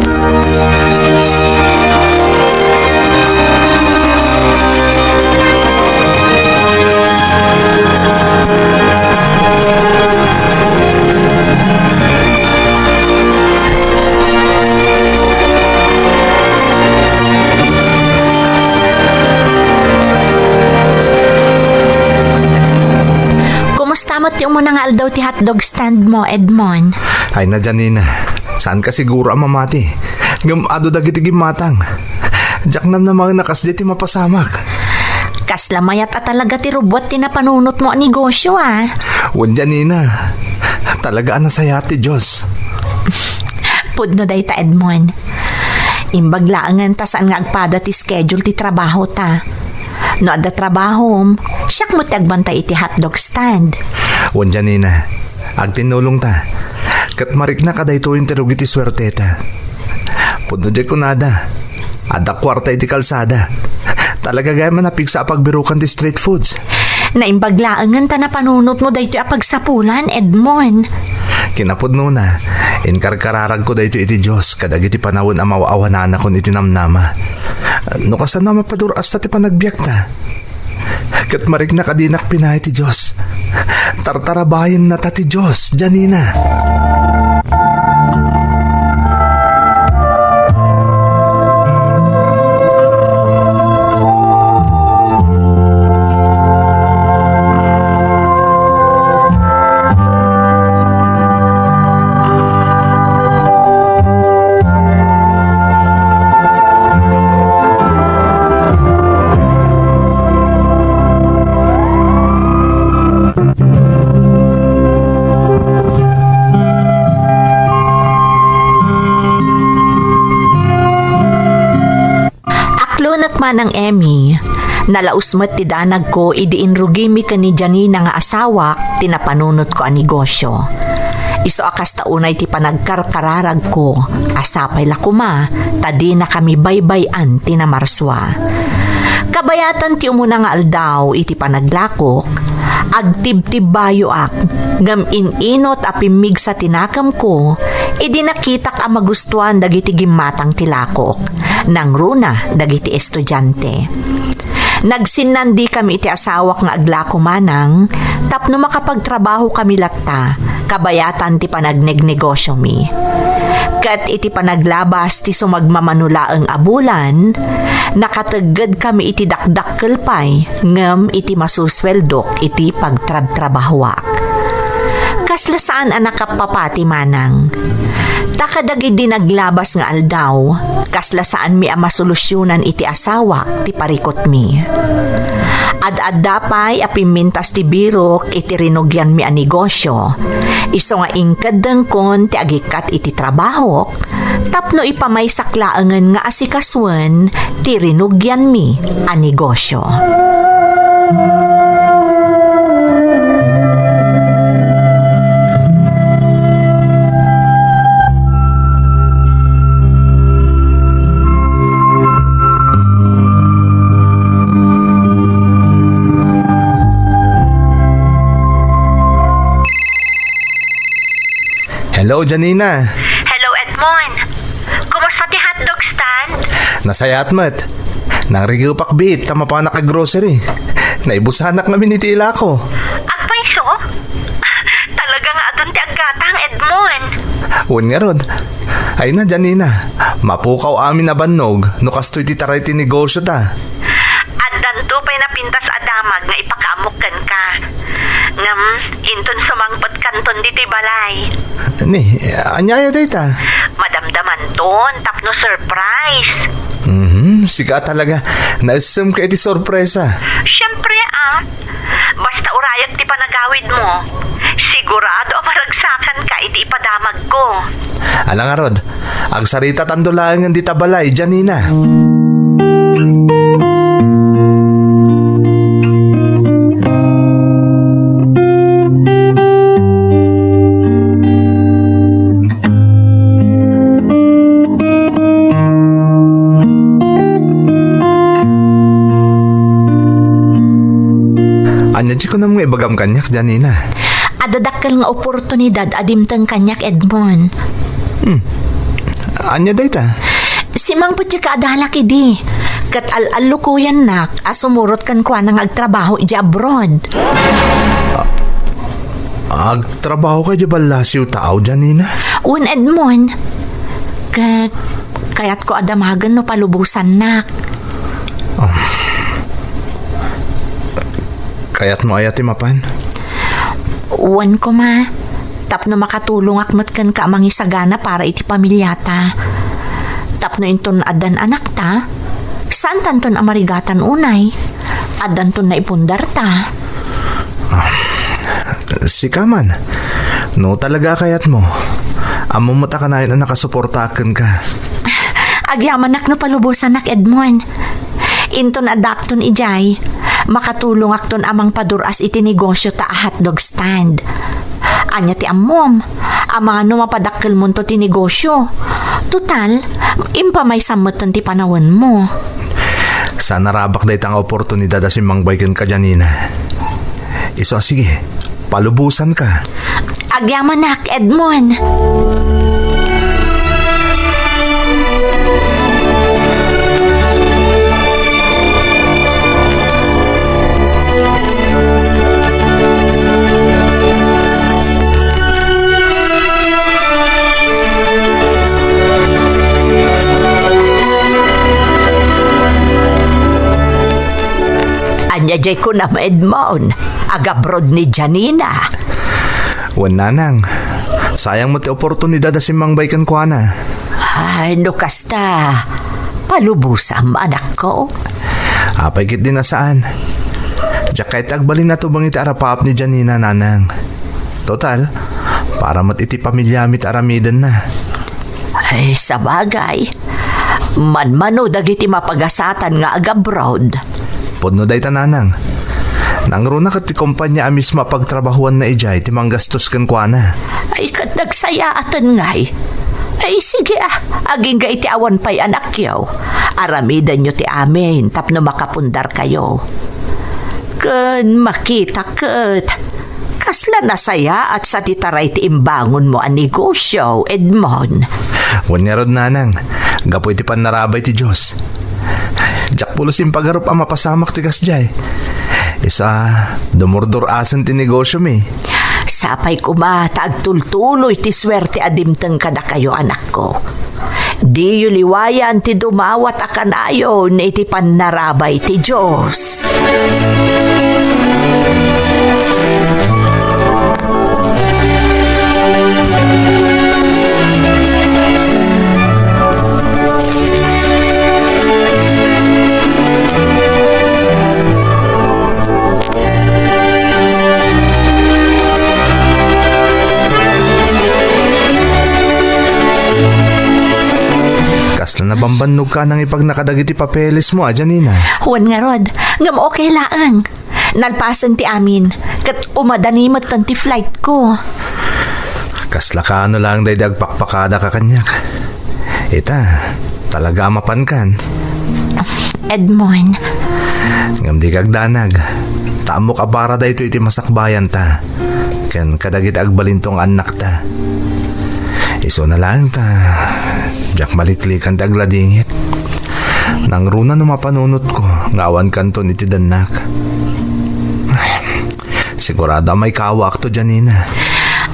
Kumusta met ti umuna nga aldaw ti hotdog stand mo, Edmond? Ay na, Janina. Saanka siguro a mamati. Ngem adu dagiti gimmatang. Diak namnamaen a kasdiay ti mapasamak. Kasla mayat a talaga ti rubbuat ti napanunotmo a negosio, a. Wen, Janina. Talaga a nasayaat ti Dios. Pudno dayta, Edmond. Imbag laengen ta saan nga agpada ti schedule ti trabahota. No adda trabahom, siak met ti agbantay iti hotdog stand. Wen, Janina. Agtinnulongta. Ket mariknak a daytoyen ti rugi ti suerteta. Pudno diay kunada. Adda kuarta iti kalsada. Talaga gayam a napigsa a pagbirukan ti street foods. Naimbag laengen ta napanunotmo daytoy a pagsapulan, Edmond. Kinapudnona, inkarkararagko daytoy iti Dios kadagiti panawen a maw-awananakon iti namnama. No kasano a mapadur-asta ti panagbiagta? Ket mariknak a dinak pinaay ti Dios. Tartarabayennata ti Dios, Janina. Manang Emmy, nalaus met ti danagko idi inrugimi ken ni Janina nga asawak ti napanunotko a negosio. Isu a kasta unay ti panagkarkararagko, a sapay la koma ta dinakami baybay-an ti namarsua. Kabayatan ti umuna nga aldaw iti panaglakok, agtibtibbayoak, ngem in-inut a pimmigsa ti nakemko idi nakitak a magustuan dagiti gimmatang ti lakok, nangruna dagiti estudiante. Nagsinnandikami iti asawak nga aglako manang tapno makapagtrabahokami latta kabayatan ti panagnegnegosiomi. Ket iti panaglabas ti sumagmamano laeng a bulan, nakateggedkami iti dakdakkel pay ngem iti masusueldok iti pagtrabtrabahoak. Kasla saan a nakappapati manang. Ta kadagidi naglabas nga aldaw, kasla saanmi a masolusionan iti asawak ti parikutmi. Ad-adda pay a pimmintas ti birok iti rinugianmi a negosio, isu nga inkeddengkon ti agikkat iti trabahok tapno ipamaysak laengen nga asikasuen ti rinugianmi a negosio. Hello, Janina. Hello, Edmond. Kumusta ti hotdog stand? Nasayaat met. Nangrigepak biit ta mapanak a grocery. Naibusanak ngamin iti ilako. Agpayso? Talaga nga adun ti aggatang, Edmond. Wen ngarud. Ay na, Janina. Mapukaw amin a bannog no kastoy ti taray ti negosio ta. Addanto pay napintas a damag nga ipakaamok kenka. Ngem, inton sumangpet kanton ditoy balay. Ni, ania aya dayta? Madamdamanton tapno surprise. Mhm, sika talaga. Naessem ka iti sorpresa. Siyempre, ah. Basta urayak ti panagawidmo, sigurado a maragsakanka iti ipadamagko. Ala ngarud, agsaritatanto laengen dita balay, Janina. Ania ti kunam nga ibagam kaniak, Janina? Adda dakkel nga oportunidad a dimteng kaniak, Edmond. Hmm. Ania dayta? Simangpet ti kaadalak idi, ket al-allukoyannak a sumurot kenkuana nga agtrabaho idiay abroad. Agtrabaho ka idiay ballasiw taaw, Janina? Wen, Edmond. Ket kayatko a damagen no palubosannak. Ah. Kayatmo aya ti mapan? Wen koma, tapno makatulongak met kenka a mangisagana para iti pamiliata. Tapno inton addan anakta, saantanton a marigatan unay. Addanton naipundarta. Ah, sika man, no talaga a kayatmo, ammom met a kanayon a nakasuportaak kenka. Agyamanak no palubosannak, Edmond. Inton addakton idiay, makatulongakton a mangpadur-as iti negosio ta a hotdog stand. Ania ti ammom? Amangan no mapadakkelmonto ti negosio. Total, impamaysam metten ti panawenmo. Saan a rabak dayta nga oportunidad a simmangbay kenka, Janina. Isu a sige, palubosanka. Agyamanak, Edmond. Ania diay kunam, Edmond? Agabroad ni Janina. Wen, nanang. Sayang met ti oportunidad a simmangbay kenkuana. Ay, no kasta, palubosam, anakko. Apay ketdi a saan. Diak kayat ti agbalin a tubeng iti arapaap ni Janina, nanang. Total, para met iti pamiliami ti aramidenna. Ay, sabagay. Manmano dagiti mapagasatan nga agabroad. Pudno dayta, nanang. Nangruna ket ti kompania a mismo a pagtrabahuanna idiay ti manggastos kenkuana. Ay, ket nagsayaaten ngay. Ay, sige, ah, agingga iti awan pay anakyo. Aramidenyo ti amin tapno makapundarkayo. Ken makita ket, kasla nasayaat sa ti taray ti imbangonmo a negosio, Edmond. Wen ngarud, nanang, gapu iti pannarabay ti Dios. Diak pulos impagarup a mapasamak ti kasdiay. Isu a, dumurdur-asen ti negosyomi. Sapay koma ta agtultuloy ti suerte a dimteng kadakayo, anakko. Diyo liwayan ti dumawat a kanayon iti pannarabay ti Dios. Kasla nabambannogka nangipagna kadagiti papelesmo a, Janina? Wen ngarud, ngem okay laeng. Nalpasen ti amin, ket umadani metten ti flightko. Kasla kaano laeng daydi agpakpakadaka kaniak. Ita, talaga a mapankan. Edmond. Ngem dika agdanag, ta ammok a para daytoy iti masakbayanta ken kadagiti agbalinto nga annakta. Isuna laeng ta diak maliklikan ti agladingit. Nangruna no mapanunotko nga awan kanton iti dennak. Sigurado a maikawaakto, Janina.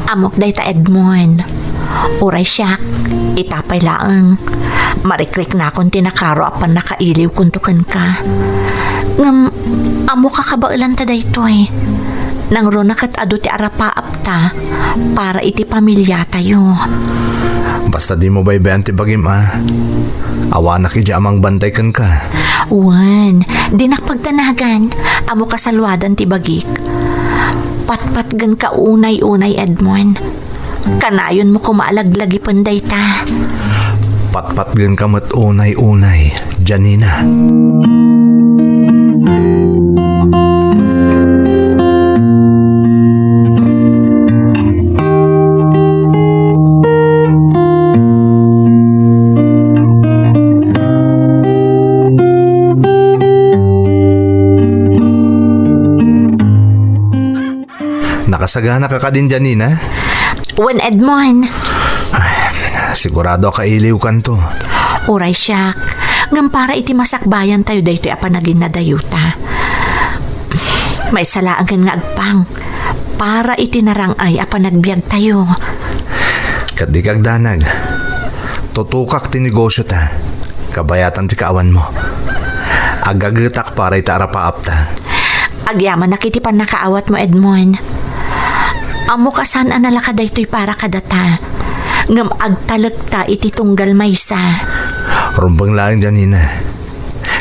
Ammok dayta, Edmond. Uray siak, ita pay laeng. Marikriknakon ti nakaro a pannakailiwkonto kenka. Ngem, ammok a kabaelanta daytoy. Nangruna ket adu ti arapaapta para iti pamiliatayo. Basta dimo baybay-an ti bagim a. Awanak idiay a mangbantay kenka. Wen, dinak pagdanagan. Ammok a saluadan ti bagik. Patpatgenka unay-unay, Edmond. Kanayonmo koma a laglagipen dayta. Patpatgenka met unay-unay, Janina. Nakasaganaka kadin, Janina? Wen, Edmond. Ay, sigurado a kailiwkanto. Uray siak, ngem para iti masakbayantayo daytoy a panaginadayuta. Maysa laengen nga agpang para iti narang-ay a panagbiagtayo. Ket dika agdanag. Tutukak ti negosiota. Kabayatan ti kaawanmo. Agagetak para iti arapaapta. Agyamanak iti pannakaawatmo, Edmond. Ammok a saan a nalaka daytoy para kadata, ngem agtalekta iti tunggal maysa. Rumbeng laeng, Janina.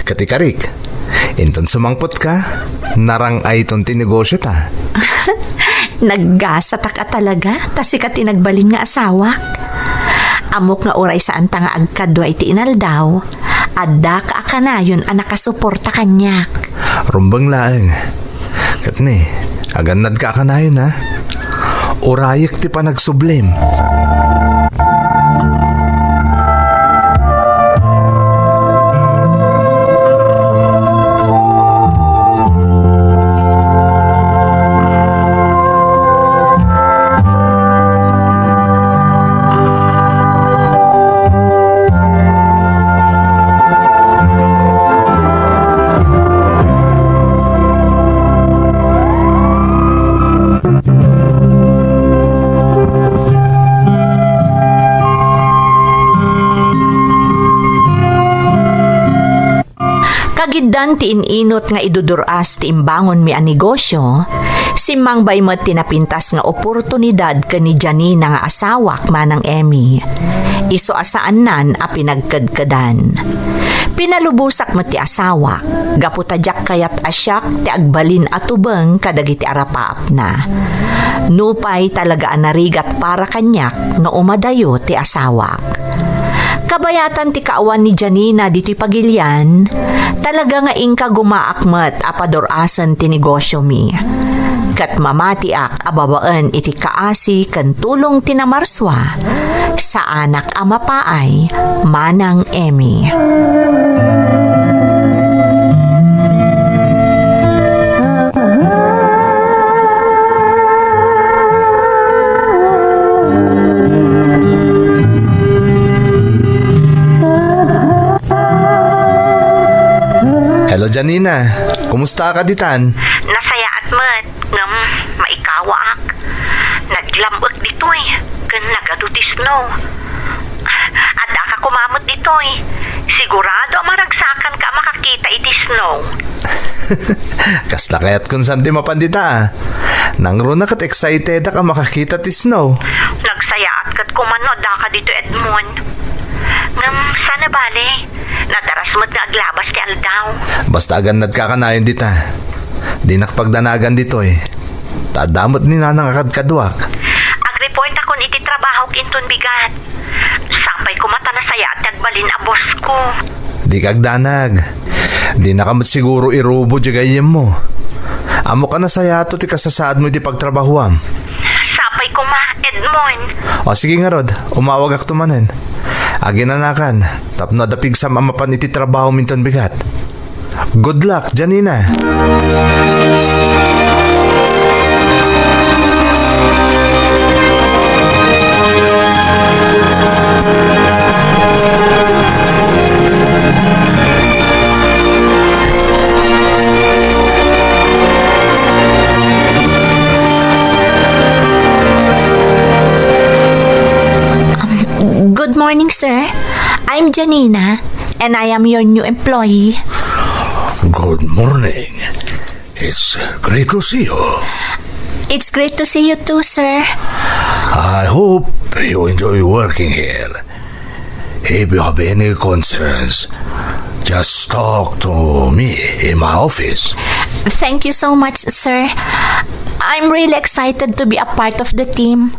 Ket ikarik, inton sumangpetka, narang-ayton ti negosiota. Naggasataka talaga, ta sika ti nagbalin nga asawak. Ammok nga uray saanta nga agkadua iti inaldaw, addaka a kanayon a nakasuporta kaniak. Rumbeng laeng. Ket ni, agannadka a kanayon, ha? Urayek ti panagsublim. Kagiddan ti in-inut nga idudur-as ti imbangonmi a negosio, simmangbay met ti napintas nga oportunidad ken ni Janina nga asawak, Manang Emmy. Isu a saannan a pinagkedkedan. Pinalubosak met ti asawak, gapu ta diak kayat a siak ti agbalin a tubeng kadagiti arapaapna. Nupay talaga a narigat para kaniak nga umadayo ti asawak. Kabayatan ti kaawan ni Janina ditoy pagilian, talaga nga inka gumaak met a padur-asen ti negosyomi. Ket mamatiak a babaen iti kaasi ken tulong ti namarsua, saanak a mapaay, Manang Emmy. Hello, Janina. Kumusta ka ditan? Nasayaat met, ngem maikawaak. Naglam-ek ditoy, ken nagadu ti snow. Adda ka kumamet ditoy. Sigurado a maragsakan ka a makakita iti snow. Kasla kayat kun saan ti mapan dita, a? Nangruna ket excited a makakita ti snow. Nagsayaat ket kuman no adda ka ditoy, Edmond. Ngem, saan a bale. Nadaras met nga aglabas ti aldaw. Basta agannad ka kanayon dita. Dinak pagdanagan ditoy. Ta adda met ni nanang a kadkaduak. Agreportakon iti trabahok inton bigat. Sapay koma ta nasayaat ti agbalin a boss ko. Dika agdanag. Dinaka met siguro irubo diay gayyemmo. Ammok a nasayaat ti kasasaadmo iti pagtrabahoam. Sapay koma, Edmond. O sige ngarud, umawagakto manen. Aginanakan, tapno adda pigsam a mapan iti trabahom inton bigat. Good luck, Janina. Good morning, sir. I'm Janina, and I am your new employee. Good morning. It's, uh, great to see you. It's great to see you too, sir. I hope you enjoy working here. If you have any concerns, just talk to me in my office. Thank you so much, sir. I'm really excited to be a part of the team.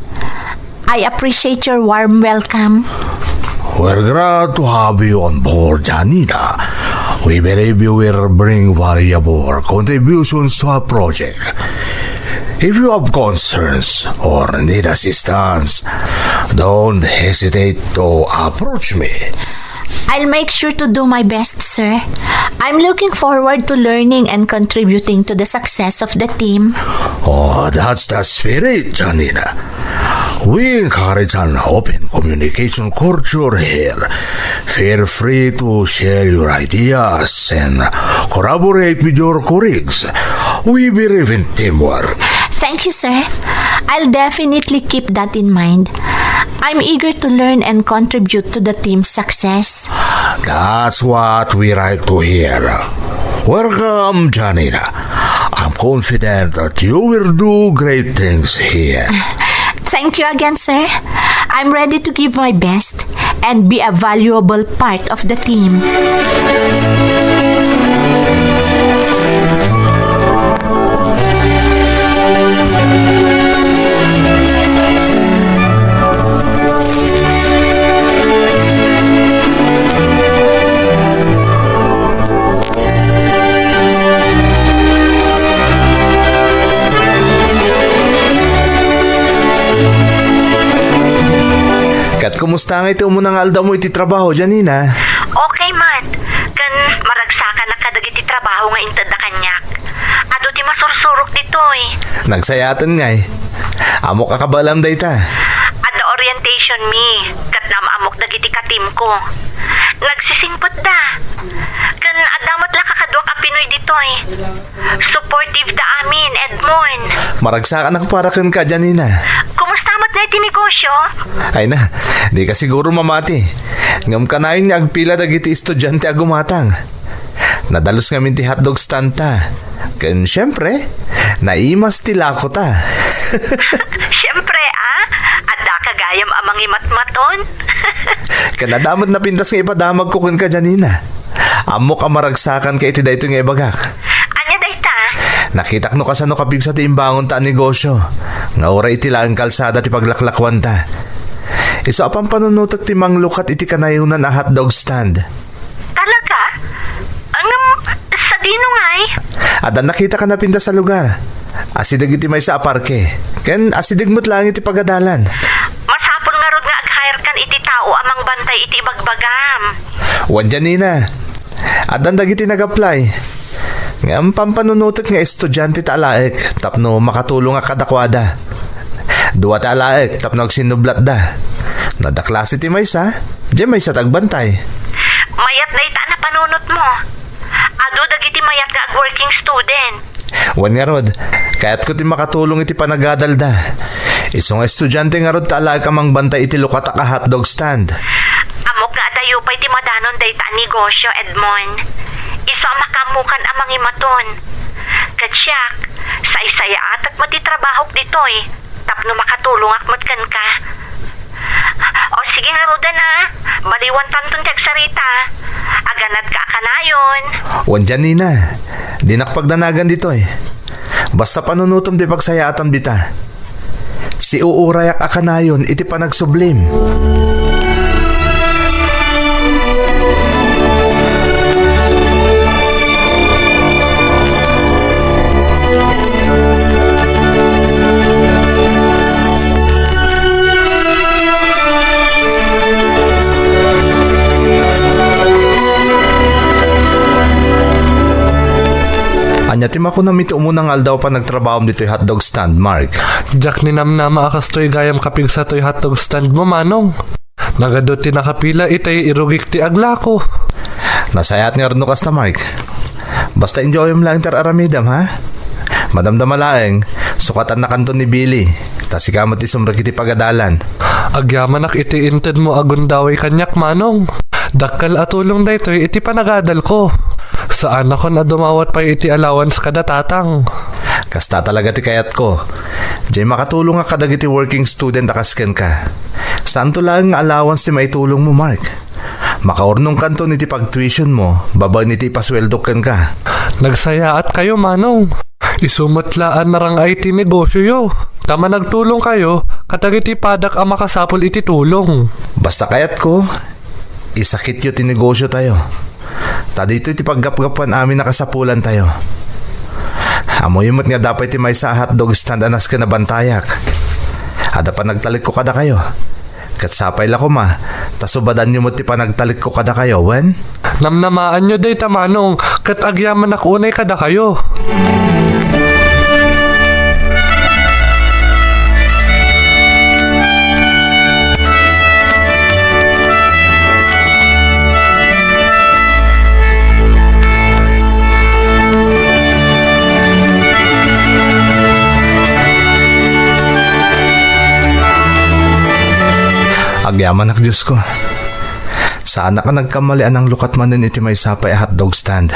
I appreciate your warm welcome. We're glad to have you on board, Janina. We believe you will bring valuable contributions to our project. If you have concerns or need assistance, don't hesitate to approach me. I'll make sure to do my best, sir. I'm looking forward to learning and contributing to the success of the team. Oh, that's the spirit, Janina. We encourage an open communication culture here. Feel free to share your ideas and collaborate with your colleagues. We believe in teamwork. Thank you, sir. I'll definitely keep that in mind. I'm eager to learn and contribute to the team's success. That's what we like to hear. Welcome, Janina. I'm confident that you will do great things here. Thank you again, sir. I'm ready to give my best and be a valuable part of the team. Ket kumusta ngay ti umuna nga aldawmo iti trabaho, Janina? Okay met. Ken maragsakan a kadagiti trabaho nga intedda kaniak. Adu ti masursurok ditoy. Nagsayaaten ngay. Ammok a kabaelam dayta. Adda orientation mi, ket naam-ammok dagiti ka-team ko. Nagsisingpetda. Ken adda met la kakaduak a Pinoy ditoy. Supportive da amin, Edmond. Maragsakan a para kenka, Janina. Kumusta met ngay ti negosyo? Ay na, dika siguro mamati. Ngem kanayon nga agpila dagiti estudiante a gumatang. Nadalus ngamin ti hotdog stand ta. Ken, siyempre, naimas ti lako ta. Siyempre, a, adda ka gayam a mangimatmaton. Ken adda met napintas nga ipadamagko kenka, Janina. Ammok a maragsakanka iti daytoy nga ibagak. Ania dayta? Nakitak no kasano kapigsa ti imbangonta a negosyo, nga uray iti laeng kalsada ti paglaklakuanta. Isu a pampanunotek ti manglukat iti kanayonan a hotdog stand. Talaga? Ngem, sadino ngay? Adda nakita ka na pinta sa lugar. Asideg iti maysa a parke. Ken asideg met laeng iti pagadalan. Masapul ngarud nga ag-hire kan iti tao a mangbantay iti ibagbagam. Wen, Janina. Addan dagiti nag-apply. Ngem pampanunotek nga estudiante ti alaek tapno makatulongak kadakuada. Dua ti alaek tapno agsinnublatda. No adda klase ti maysa, diay maysa ti agbantay. Mayat dayta a napanunotmo. Adu dagiti mayat nga ag-working student. Wen ngarud, kayatko ti makatulong iti panagadalda. Isu nga estudiante ngarud ti alaek a mangbantay iti lukatak a hotdog stand. Ammok nga adayo pay ti madanon dayta a negosio, Edmond. Isu a makaammokan a mangimaton. Ket siak, saysayaatek met ti trabahok ditoy tapno makatulongak met kenka. O, sige ngaruden a. Baliwantanton ti agsarita. Aganadka a kanayon. Wen, Janina, dinak pagdanagan ditoy. Basta panunotem ti pagsayaatam dita. Siuurayak a kanayon iti panagsublim. Ania ti makunam iti umuna nga aldaw a panagtrabahoam ditoy hotdog stand, Mark? Diak ninamnama a kastoy gayam kapigsa toy hotdog stand mo, Manong. Nagadu ti nakapila itay irugik ti aglako. Nasayaat ngarud no kasta, Mark. Basta enjoyem laeng ti ar-aramidem, ha? Madamdama laeng, sukatannakanto ni Billy. Ta sika met ti sumrek iti pagadalan. Agyamanak iti intedmo a gundaway kaniak, Manong. Dakkel a tulong daytoy iti panagadalko. Saanakon a dumawat pay iti allowance kada tatang. Kasta talaga ti kayatko. Diay makatulongak kadagiti working student a kas kenka. Saanto laeng nga allowance ti maitulongmo, Mark. Makaurnongkanton iti pag-tuitionmo babaen iti ipasueldok kenka. Nagsayaatkayo, Manong. Isu met la a narang-ay ti negosioyo. Ta managtulongkayo kadagiti padak a makasapul iti tulong. Basta kayatko, isakityo ti negosiotayo. Ta ditoy ti paggapgapuan amin a kasapulantayo. Ammoyo met nga adda pay ti maysa a hotdog stand a nasken a bantayak. Adda panagtalekko kadakayo. Ket sapay la koma, ta subadanyo met ti panagtalekko kadakayo, wen? Namnamaanyo dayta, Manong, ket agyamanak unay kadakayo. Agyamanak, Diosko. Saanak a nagkamali a nanglukat manen iti maysa pay a hotdog stand.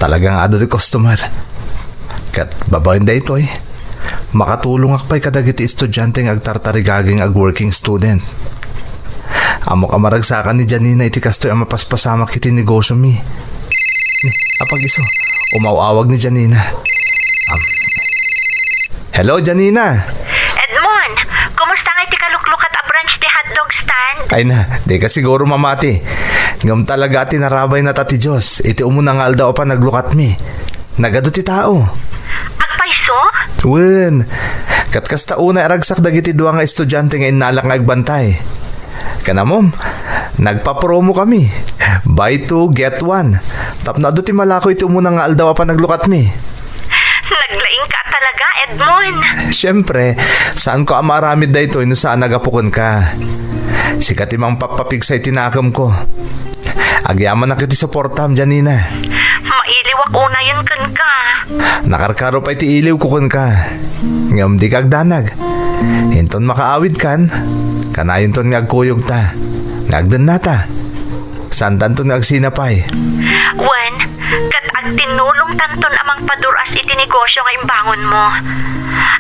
Talaga nga adu ti customer. Ket babaen daytoy, makatulongak pay kadagiti estudiante nga agtartarigaging ag-working student. Ammok a maragsakan ni Janina iti kastoy a mapaspasamak iti negosiomi. Apag-isu, umaw-awag ni Janina. Am. Hello, Janina! Edmond, kumusta nga iti kaluklukat a branch ti hotdog stand? Ay na, dika siguro mamati. Ngem talaga a tinarabayna ta ti Dios iti umuna nga aldaw a panaglukatmi. Nagadu ti tao. Agpayso? Wen, ket kasta unay a ragsak dagiti dua nga estudiante nga innalak nga agbantay. Kanamom, nagpa-promo kami. Buy two, get one. Tapno adu ti malako iti umuna nga aldaw a panaglukatmi. Naglaingka talaga, Edmond. Siyempre, saanko a maaramid daytoy no saan a gapu kenka. Sika ti mangpappapigsa iti nakemko. Agyamanak iti suportam, Janina. Mailiwak unayen kenka. Nakarkaro pay ti iliwko kenka. Ngem dika agdanag. Inton makaawidkan, kanayonton nga agkuyogta, nga agdennata. Saantanton nga agsina pay. Wen, ket agtinulongtanton a mangpadur-as iti negosio nga imbangonmo.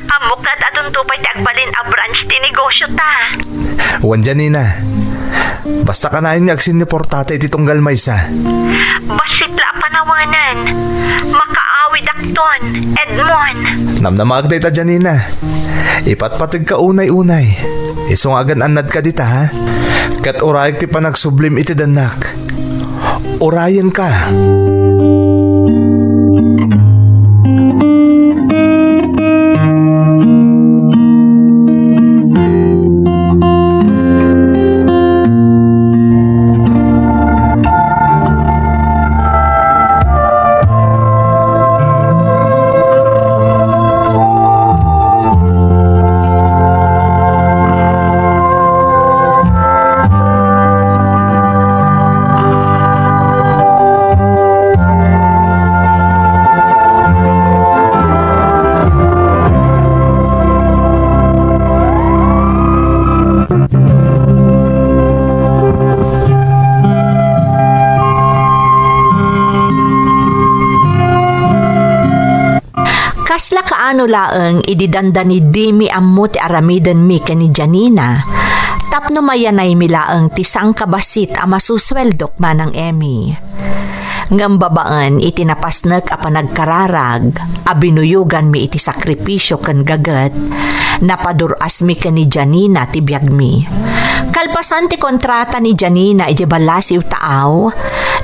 Ammok nga ad-adunto pay ti agbalin a branch ti negosiota. Wen, Janina, basta kanayon nga agsinniportata iti tunggal maysa. Bassit la a panawanan. Makaawid Pidakton, Edmond. Namnamaak dayta, Janina. Ipatpategka unay-unay. Isu nga agan-annadka dita, ha? Ket urayek ti panagsublim iti dennak. Urayenka. Kasla kaano laeng idi dandanidimi ammo ti aramidenmi ken ni Janina, tapno mayanaymi laeng ti sangkabassit a masusueldok, Manang Emmy. Ngem babaen iti napasnek a panagkararag a binuyoganmi iti sakripisio ken gaget, napadur-asmi ken ni Janina ti biagmi. Kalpasan ti kontrata ni Janina idiay ballasiw taaw,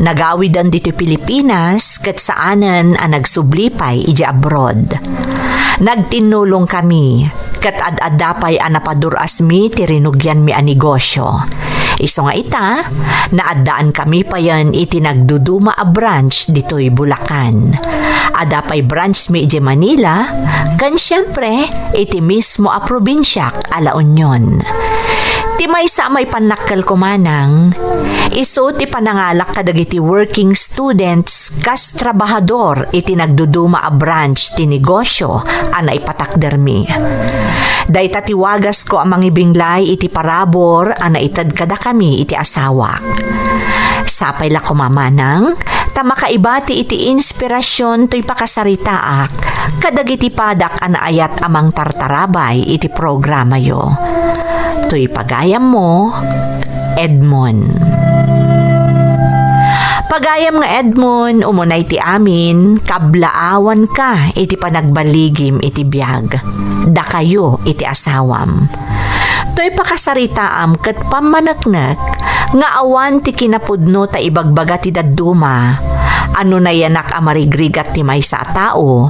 nagawiden ditoy Pilipinas ket saanen a nagsubli pay idiay abroad. Nagtinnulongkami, ket ad-adda pay a napadur-asmi ti rinugianmi a negosio. Isu nga ita, naaddaankami payen iti nagduduma a branch ditoy Bulacan. Adda pay branchmi idiay Manila, ken siempre, iti mismo a probinsiak a La Union. Ti maysa a maipannakkelko, Manang, isu ti panangalak kadagiti working students kas trabahador iti nagduduma a branch ti negosio a naipatakdermi. Dayta ti wagasko a mangibinglay iti parabur a naited kadakami iti asawak. Sapay la koma, Manang, ta makaibati iti inspirasion toy pakasaritaak kadagiti padak a naayat a mangtartarabay iti programayo. Toy pagayammo, Edmond. Pagayam nga Edmond, umunay ti amin, kablaawanka iti panagbaligim iti biag. Dakayo iti asawam. Toy pakasaritaam ket pammaneknek nga awan ti kinapudno ta ibagbaga ti dadduma a no nayanak a marigrigat ti maysa a tao,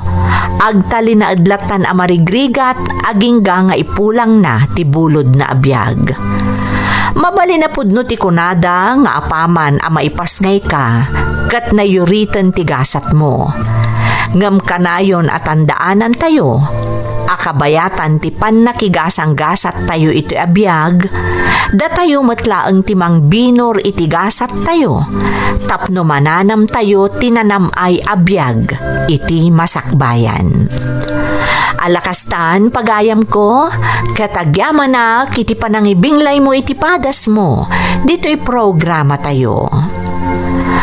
agtalinaed lattan a marigrigat agingga nga ipulangna ti bulodna a biag. Mabalin a pudno ti kunada nga apaman a maipasngayka ket nayuriten ti gasatmo. Ngem kanayon a tandaanantayo a kabayatan ti pannakigasanggasattayo iti abiag, datayo met laeng ti mangbinor iti gasattayo tapno mananamtayo ti nanam-ay a biag iti masakbayan. Alakastan, pagayamko, ket agyamanak iti panangibinglaymo iti padasmo ditoy programatayo.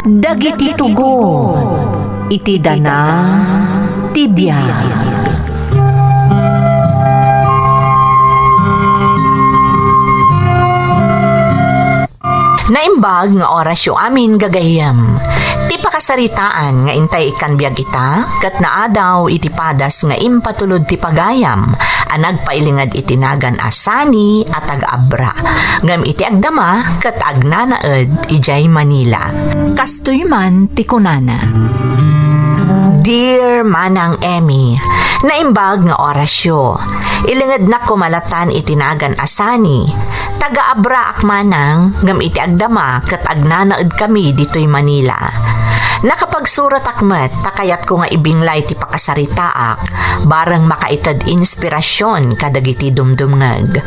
Dagiti tugon iti dana ti biag. Naimbag nga orasyo amin, gagayyem. Ti pakasaritaan nga intay ikkan biag ita, ket naadaw iti padas nga impatulod ti pagayam a nagpailinged iti nagan a Sani a taga-Abra, ngem iti agdama ket agnanaed idiay Manila. Kastoy man ti kunana, Dear Manang Emmy, naimbag nga orasyo. Ilingednak koma lattan iti nagan a Sani. Taga-Abraak, Manang, ngem iti agdama ket agnanaedkami ditoy Manila. Nakapagsuratak met ta kayatko nga ibinglay ti pakasaritaak, bareng makaited inspirasion kadagiti dumdumngeg.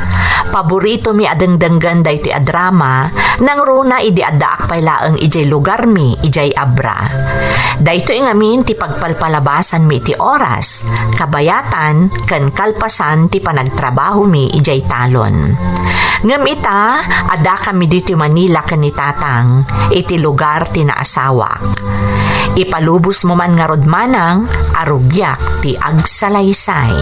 Paboritomi a dengdenggen daytoy a drama, nangruna idi addaak pay laeng idiay lugarmi idiay Abra. Daytoy ngamin ti pagpalpalabasanmi iti oras, kabayatan, ken kalpasan ti panagtrabahomi idiay talon. Ngem ita, addakami ditoy Manila ken ni Tatang iti lugar ti naasawak. Ipalubosmo man ngarud, Manang, a rugiak ti agsalaysay.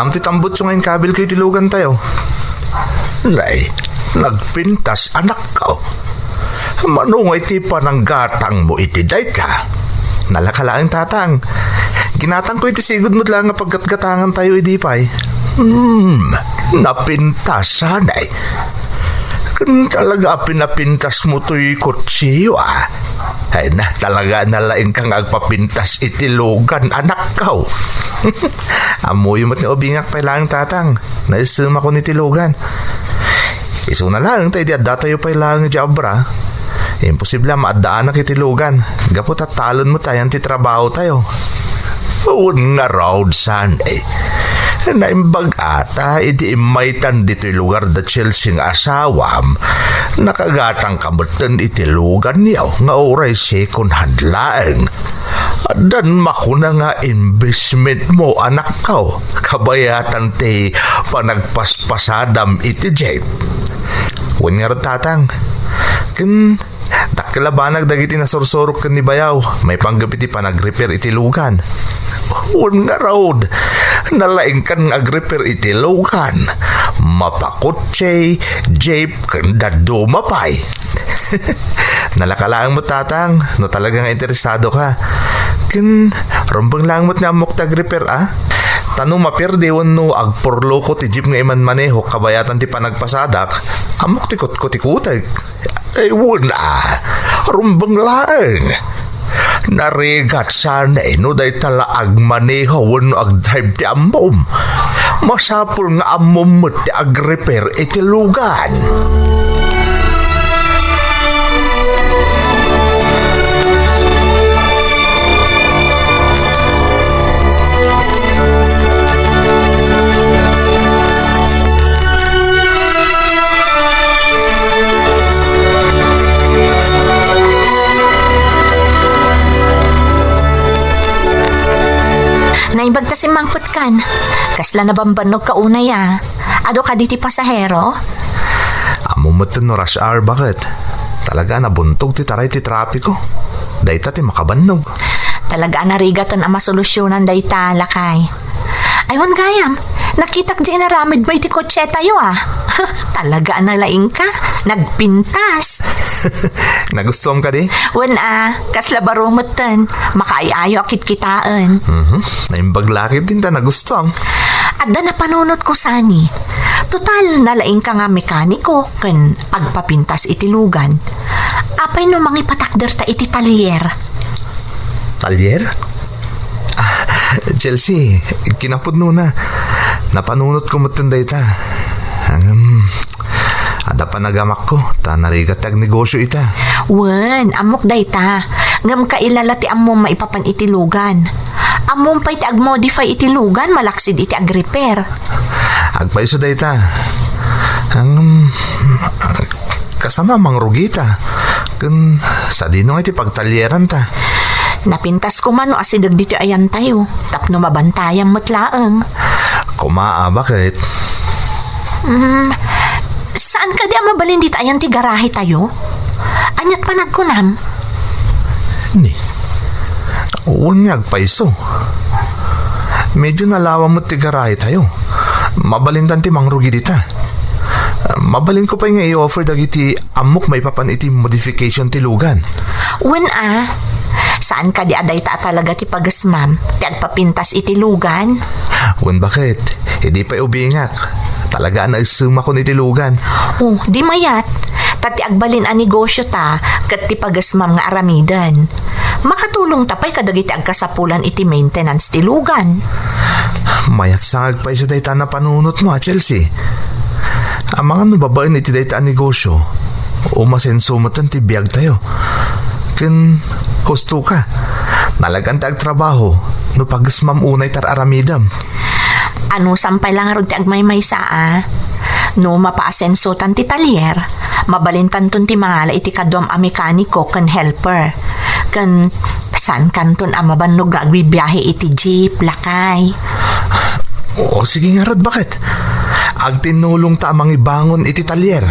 Am ti tambutso nga inkabilko iti lugantayo. Nay, nagpintas anakko. Mano nga iti pananggatangmo iti dayta? Nalaka laeng, Tatang. Ginatangko iti sigud met laeng nga paggatgatangantayo idi pay. Hmm, napintas, anay. Ken talaga a pinapintasmo toy kutsiyo, a. Ay na, talaga a nalaingka nga agpapintas iti lugan, anakko. Ammoyo met nga ubingak pay laeng, Tatang. Naissemakon iti lugan. Isuna laeng ta idi addatayo pay laeng idiay obra, imposible a maaddaanak iti lugan gapu ta talon met ayan ti trabahotayo. Wen ngarud, Sandy. Naimbag ata idi immaytan ditoy lugar da Chelsea nga asawam, nakagatangka metten iti luganyo nga uray second hand laeng. Addan makuna nga investmentmo, anakko, kabayatan ti panagpaspasadam iti jeep. Wen ngarud, Tatang. Ken dakkel a banag dagiti nasursurok ken ni bayaw maipanggep iti panagrepair iti lugan. Wen ngarud, nalaingkan nga agrepair iti lugan. Mapakutse, jeep, ken dadduma pay. Nalaka laeng met, Tatang, no talaga nga interesado ka. Ken rumbeng laeng met nga ammok ti agrepair, a? Ta no mapierde wenno agpurloko ti jeep nga imanmanehok kabayatan ti panagpasadak, ammok ti kutkotikutek. Ay, wen a, rumbeng laeng. Narigat sana, eh, no dayta la agmaneho wenno agdrive ti ammom. Masapul nga ammom met ti agrepair iti lugan. Naimbag ta simmangpetkan. Kasla nabambannog ka unay a. Adu kadi ti pasahero? Ammom metten no rush hour, baket. Talaga a nabuntog ti taray ti trapiko. Dayta ti makabannog. Talaga a narigaten a masolusionan dayta, lakay. Ay, wen gayam, nakitak di inaramidmo iti kotsetayo, a. Talaga a nalaingka, nagpintas. Nagustuam kadi? Wen a, kasla baro metten, makaay-ayo a kitkitaen. Mhm. Naimbag la ketdin ta nagustuam. Adda napanunotko, Sani. Total, nalaingka nga mekaniko ken agpapintas iti lugan. Apay no mangipatakderta iti talyer? Talyer? Ah, Chelsea, kinapudnona. Napanunotko metten dayta. Ngem, adda panagamakko, ta narigat ti agnegosio ita. Wen, ammok dayta. Ngem kaila la ti ammom maipapan iti lugan. Ammom pay ti agmodify iti lugan malaksid iti agrepair. Agpayso dayta. Ngem, kasano a mangrugita? Ken sadino nga iti pagtalyeranta? Napintas koma no asideg ditoy ayantayo, tapno mabantayam met laeng. Koma a, baket? Mm, saan kadi a mabalin dita ayan ti garahetayo? Aniat panagkunam? Ni, wen nga agpayso. Medyo nalawa met ti garahetayo. Mabalintan ti mangrugi dita. Mabalinko pay nga i-offer dagiti ammok maipapan iti modification ti lugan. Wen a, saan kadi a dayta a talaga ti pagesmam ti agpapintas iti lugan? Wen baket, idi pay ubingak, talaga a naessemakon iti lugan. Oh, di mayat, ta ti agbalin a negosio ta ket ti pagesmam nga aramiden. Makatulongta pay kadagiti agkasapulan iti maintenance ti lugan. Mayat sa nga agpayso dayta a napanunotmo a, Chelsea. Amangan no babaen iti dayta a negosio, umasenso metten ti biagtayo. Ken husto ka, nalagan ti agtrabaho no pagesmam unay ti ar-aramidem. Anusam pay la ngarud ti agmaymaysa a. No mapaasensotan ti talyer, mabalintanton ti mangala iti kaduam a mekaniko ken helper. Ken saankanton a mabannog nga agbibiahe iti jeep, lakay. O, sige ngarud, baket? Agtinnulongta a mangibangon iti talyer.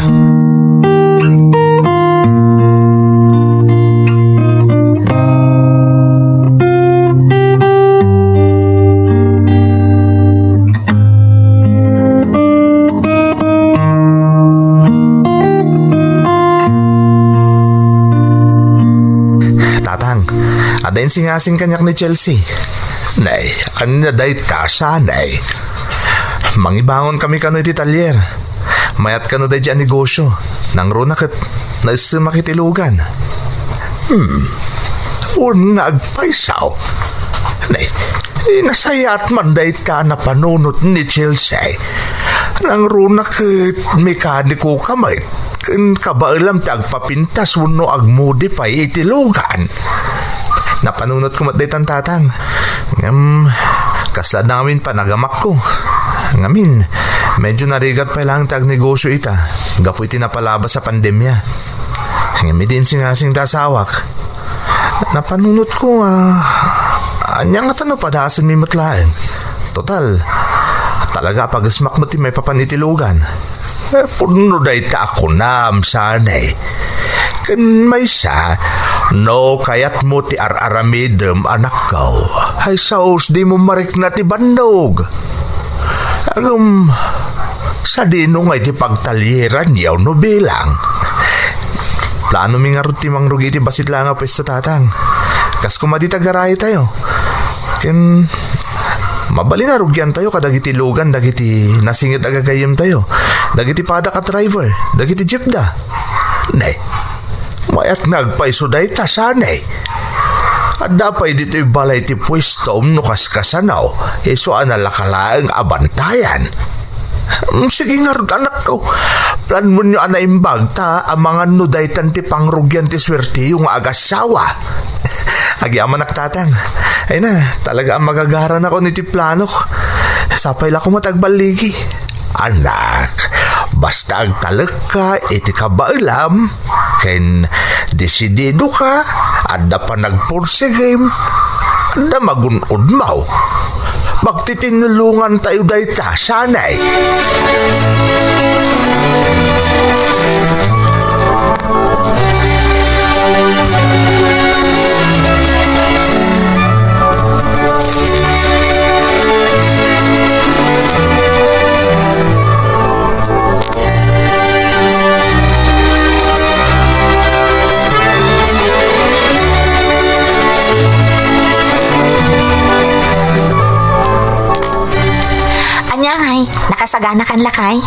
Adda insingasing kaniak ni Chelsea. Nay, ania dayta, sanay? Mangibangon kami kano iti talyer. Mayat kano daydi a negosyo. Nangruna ket naessemak iti lugan. Hmm. Wen nga agpayso. Nay, eh, nasayaat man dayta a napanunot ni Chelsea. Nangruna ket mekaniko ka met. Ken kabaelam ti agpapintas wenno agmodify iti lugan. Napanunotko met daytan, Tatang. Ngem, kasla adda ngamin panagamakko. Ngamin, medyo narigat pay laeng ti agnegosyo ita, gapu iti napalabas a pandemia. Ngem idi insingasing ti asawak, napanunotko nga, ania ngata no padasenmi met laeng? Total, talaga a pagesmak met ti maipapan iti lugan. Eh, pudno dayta a kunam, sanay. Ken maysa, no kayatmo ti ar-aramidem, anakko, ay saos dimo marikna ti bannog. Agum, sadino nga iti pagtalyeranyo no bilang? Planomi ngarud ti mangrugi iti bassit laeng a puesto, Tatang. Kas koma dita garahe tayo. Ken mabalin a rugiantayo kadagiti lugan dagiti nasinged a gagayyemtayo, dagiti padak a driver, dagiti jeep da. Nay, mayat nga agpayso dayta, sanay. Adda pay ditoy balay ti puestom no kaskasano, isu a nalaka laeng a bantayan. Mm, sige ngarud, anakko. Planmonyo a naimbag ta amanganno daytan ti pangrugian ti suerteyo nga agassawa. Agyamanak, Tatang. Ay na, talaga a magagaranakon iti planok. Sapay la koma ti agballigi. Anak, basta agtalekka iti kabaelam, ken desididoka, adda panagpursigim, adda magun-odmo. Magtitinulongantayo dayta, sanay. Ania ngay, nakasaganakan lakay?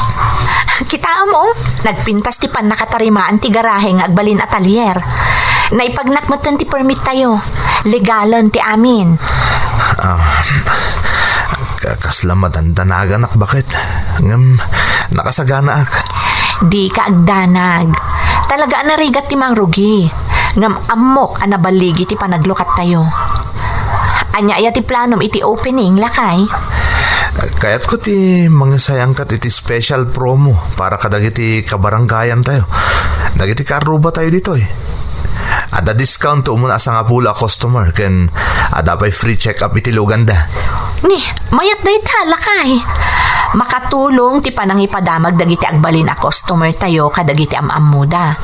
Kitaem, o, nagpintas ti pannakatarimaan ti garahe nga agbalin a talyer. Naipagnak metten ti permit tayo. Legalen ti amin. Ah, ka-, kasla madandanaganak baket. Ngem, nakasaganaak. Dika agdanag. Talaga a narigat ti mangrugi. Ngem ammok a naballigi ti panaglukattayo. Ania aya ti planom iti opening, lakay? Kayatko ti mangisayangkat iti special promo para kadagiti kabarangayantayo. Dagiti kaarrubatayo ditoy. Adda discount ti umuna a sangapulo a customer ken adda pay free check-up iti luganda. Ni, mayat dayta, lakay. Makatulong ti panangipadamag dagiti agbalin a customer tayo kadagiti am-ammoda.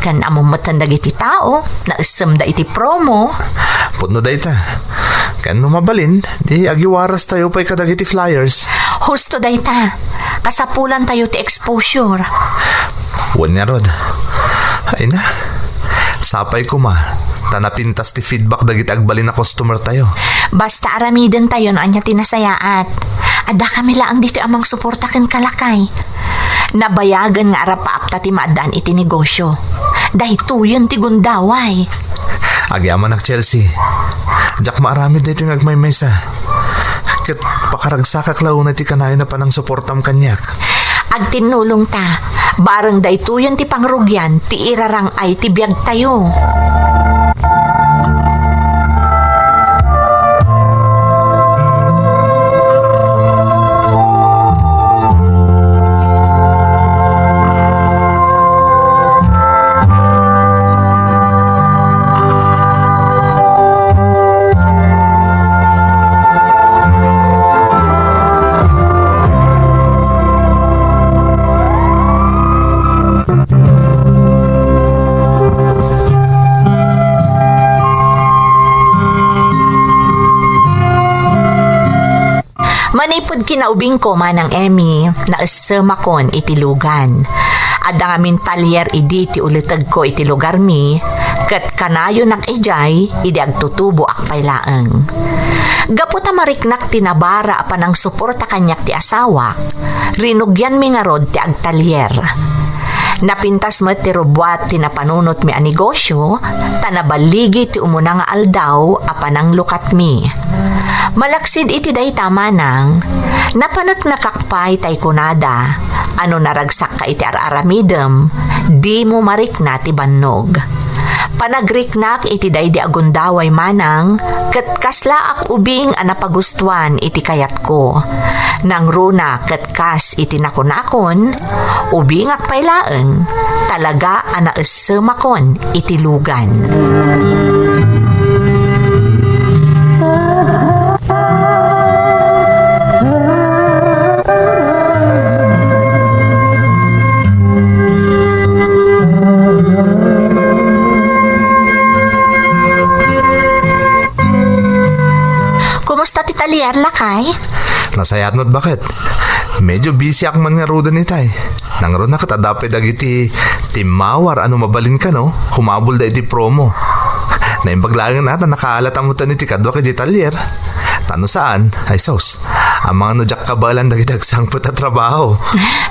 Ken ammom metten dagiti tao, naessemda iti promo. Pudno dayta. Ken no mabalin, di agiwaras tayo pay kadagiti flyers. Husto dayta. Kasapulan tayo ti exposure. Wen ngarud. Ay na. Sapay koma, ta napintas ti feedback dagiti agbalin a customer tayo. Basta aramiden tayo no ania ti nasayaat. Adda kami laeng ditoy a mangsuporta kenka, lakay. Nabayagen nga arapaapta ti maaddaan iti negosyo. Daytoyen ti gundaway. Agyamanak, Chelsea. Diak maaramid daytoy nga agmaymaysa. Ket pakaragsakak la unay ti kanayon a panangsuportam kaniak. Agtinnulongta. Bareng daytoyen ti pangrugian ti irarang-ay ti biagtayo. Manipud kinaubingko, Manang Emmy, naessemakon iti lugan. Adda ngamin talyer idi ti ulitegko iti lugarmi, Ket kanayonak idiay idi agtutuboak pay laeng. Gapu ta mariknak ti nabara a panangsuporta kaniak ti asawak, rinugianmi ngarud ti agtalier. Napintas met ti rubuat ti napanunotmi a negosio, ta naballigi ti umuna nga aldaw a pananglukatmi. Malaksid iti dayta manang, napaneknekak pay tay kunada, a no naragsakka iti ar-aramidem, dimo marikna ti bannog. Panagriknak iti daydi a gundaway manang, ket kaslaak ubing a napagustuan iti kayatko. Nangruna ket kas iti nakunakon, ubingak pay laeng, talaga a naessemakon iti lugan. Kumusta ti talier, lakay? Nasayaat met, baket. Medyo busy ak man ngaruden itay. Nangruna ket adda pay dagiti timmawar a no mabalin kano, humabol da iti promo. Naimbag laeng a ta nakaala ta met iti kaduak iti talier. Ta no saan, ay sus, amangan no diak kabaelan dagiti agsangpet a trabaho.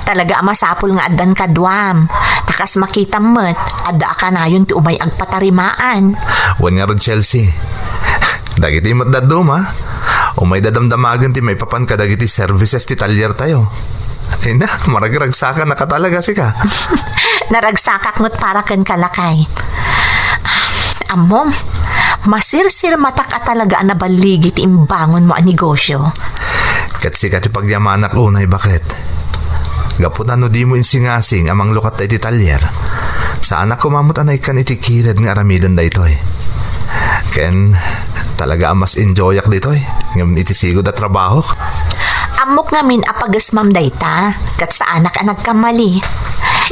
Talaga a masapul nga addan kaduam. Ta kas makitam met, adda a kanayon ti umay agpatarimaan. Wen ngarud, Chelsea. Dagiti met dadduma, umay da damdamagen ti maipapan kadagiti services ti taliertayo. Ay na, maragragsakannaka talaga sika. Naragsakak met para kenka, lakay. Ammom, masirsirmatak a talaga a naballigi ti imbangonmo a negosio. Ket sika ti pagyamanak unay, baket. Gapu ta no dimo insingasing a manglukat iti talier, saanak koma met a naikkan iti kired nga aramiden daytoy. Ken talaga a mas enjoyak ditoy ngem iti sigud a trabahok. Ammok ngamin a pagesmam dayta, ket saanak a nagkamali.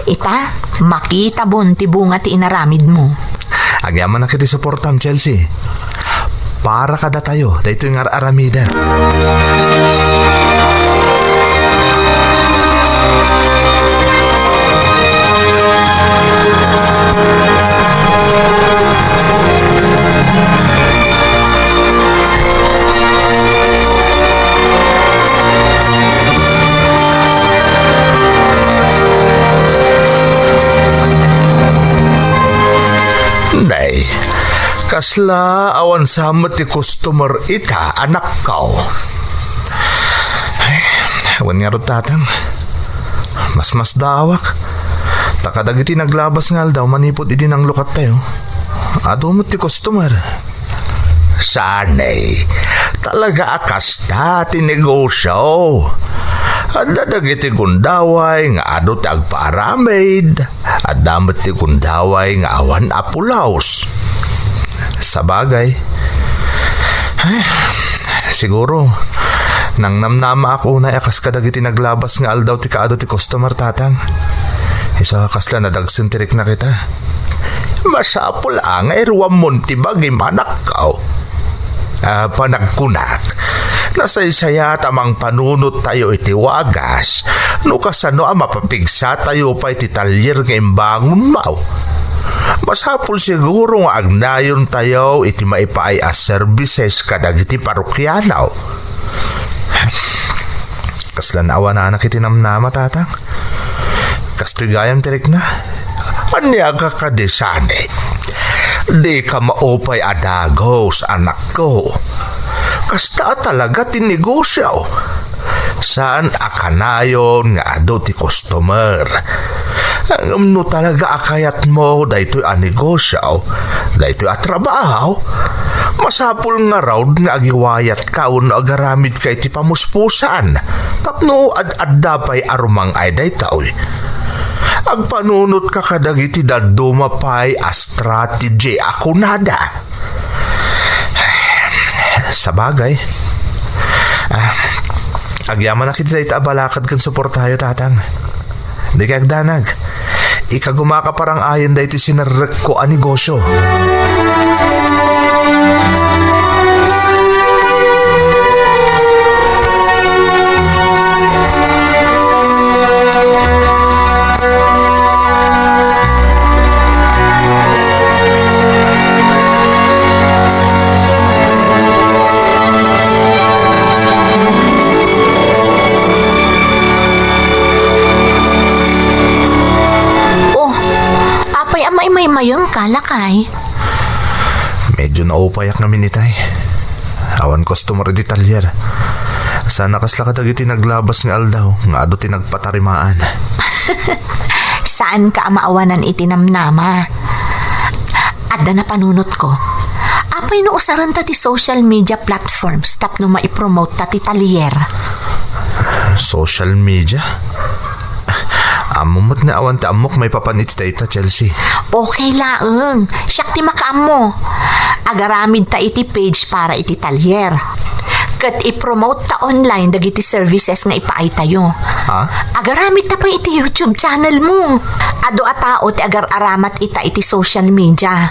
Ita, makitabon ti bunga ti inaramidmo. Agyamanak iti suportam, Chelsea. Para kadatayo, daytoy nga ar-aramiden. Nay, kasla awan sa met ti customer ita, anakko. Ay, awan ngarud, tatang. Masmasdaawak. Ta kadagiti naglabas nga aldaw manipud idi nanglukattayo, adu met ti customer. Sanay, talaga a kasta ti negosyo. Adda dagiti gundaway nga adu ti agpaaramid, adda met ti gundaway nga awan a pulaos. Sabagay, eh, siguro, nangnamnamaak unay a kas kadagiti naglabas nga aldaw ti kaadu ti customer, tatang. Isu a kasla nadagsen ti riknak ita. Masapul a nga iruammon ti bagim, anakko. Ah, panagkunak, nasaysayaat a mangpanunottayo iti wagas no kasano a mapapigsatayo pay ti talyer nga imbangonmo. Masapul siguro nga agnayontayo iti maipaay a services kadagiti parokiano. Kasla naawananak iti namnama, tatang. Kastoy gayam ti rikna. Ania ka kadi, Sani? Dika maupay a dagus, anakko. Kasta talaga ti negosyo. Saan a kanayon nga adu ti customer. Ngem no talaga a kayatmo daytoy a negosyo, daytoy a trabaho, masapul ngarud nga agiwayatka wenno agaramidka iti pamuspusan tapno ad-adda pay a rumang-ay daytoy. Agpanunotka kadagiti dadduma pay a strategy a kunada. Sabagay. Ah, agyamanak iti dayta a balakad ken suportayo, tatang. Dika agdanag. Ikagumaka parang-ayen daytoy sinerrekko a negosyo. Ayun ka, lakay. Medyo naupayak ngamin itay. Awan customer iti talyer. Sana kasla kadagiti naglabas nga aldaw nga adu ti nagpatarimaan. Saan ka a maawanan iti namnama? Adda napanunotko. Apay no usarenta ti social media platforms tapno maipromote ta ti talyer? Social media? Ammom met nga awan ti ammok maipapan iti dayta, Chelsea. Okay laeng. Siak ti makaammo. Agaramid ta iti page para iti talyer. Ket i-promote ta online dagiti services nga ipaaytayo. Ha? Agaramid ta pay iti YouTube channel mo. Adu a tao ti agar-aramat ita iti social media.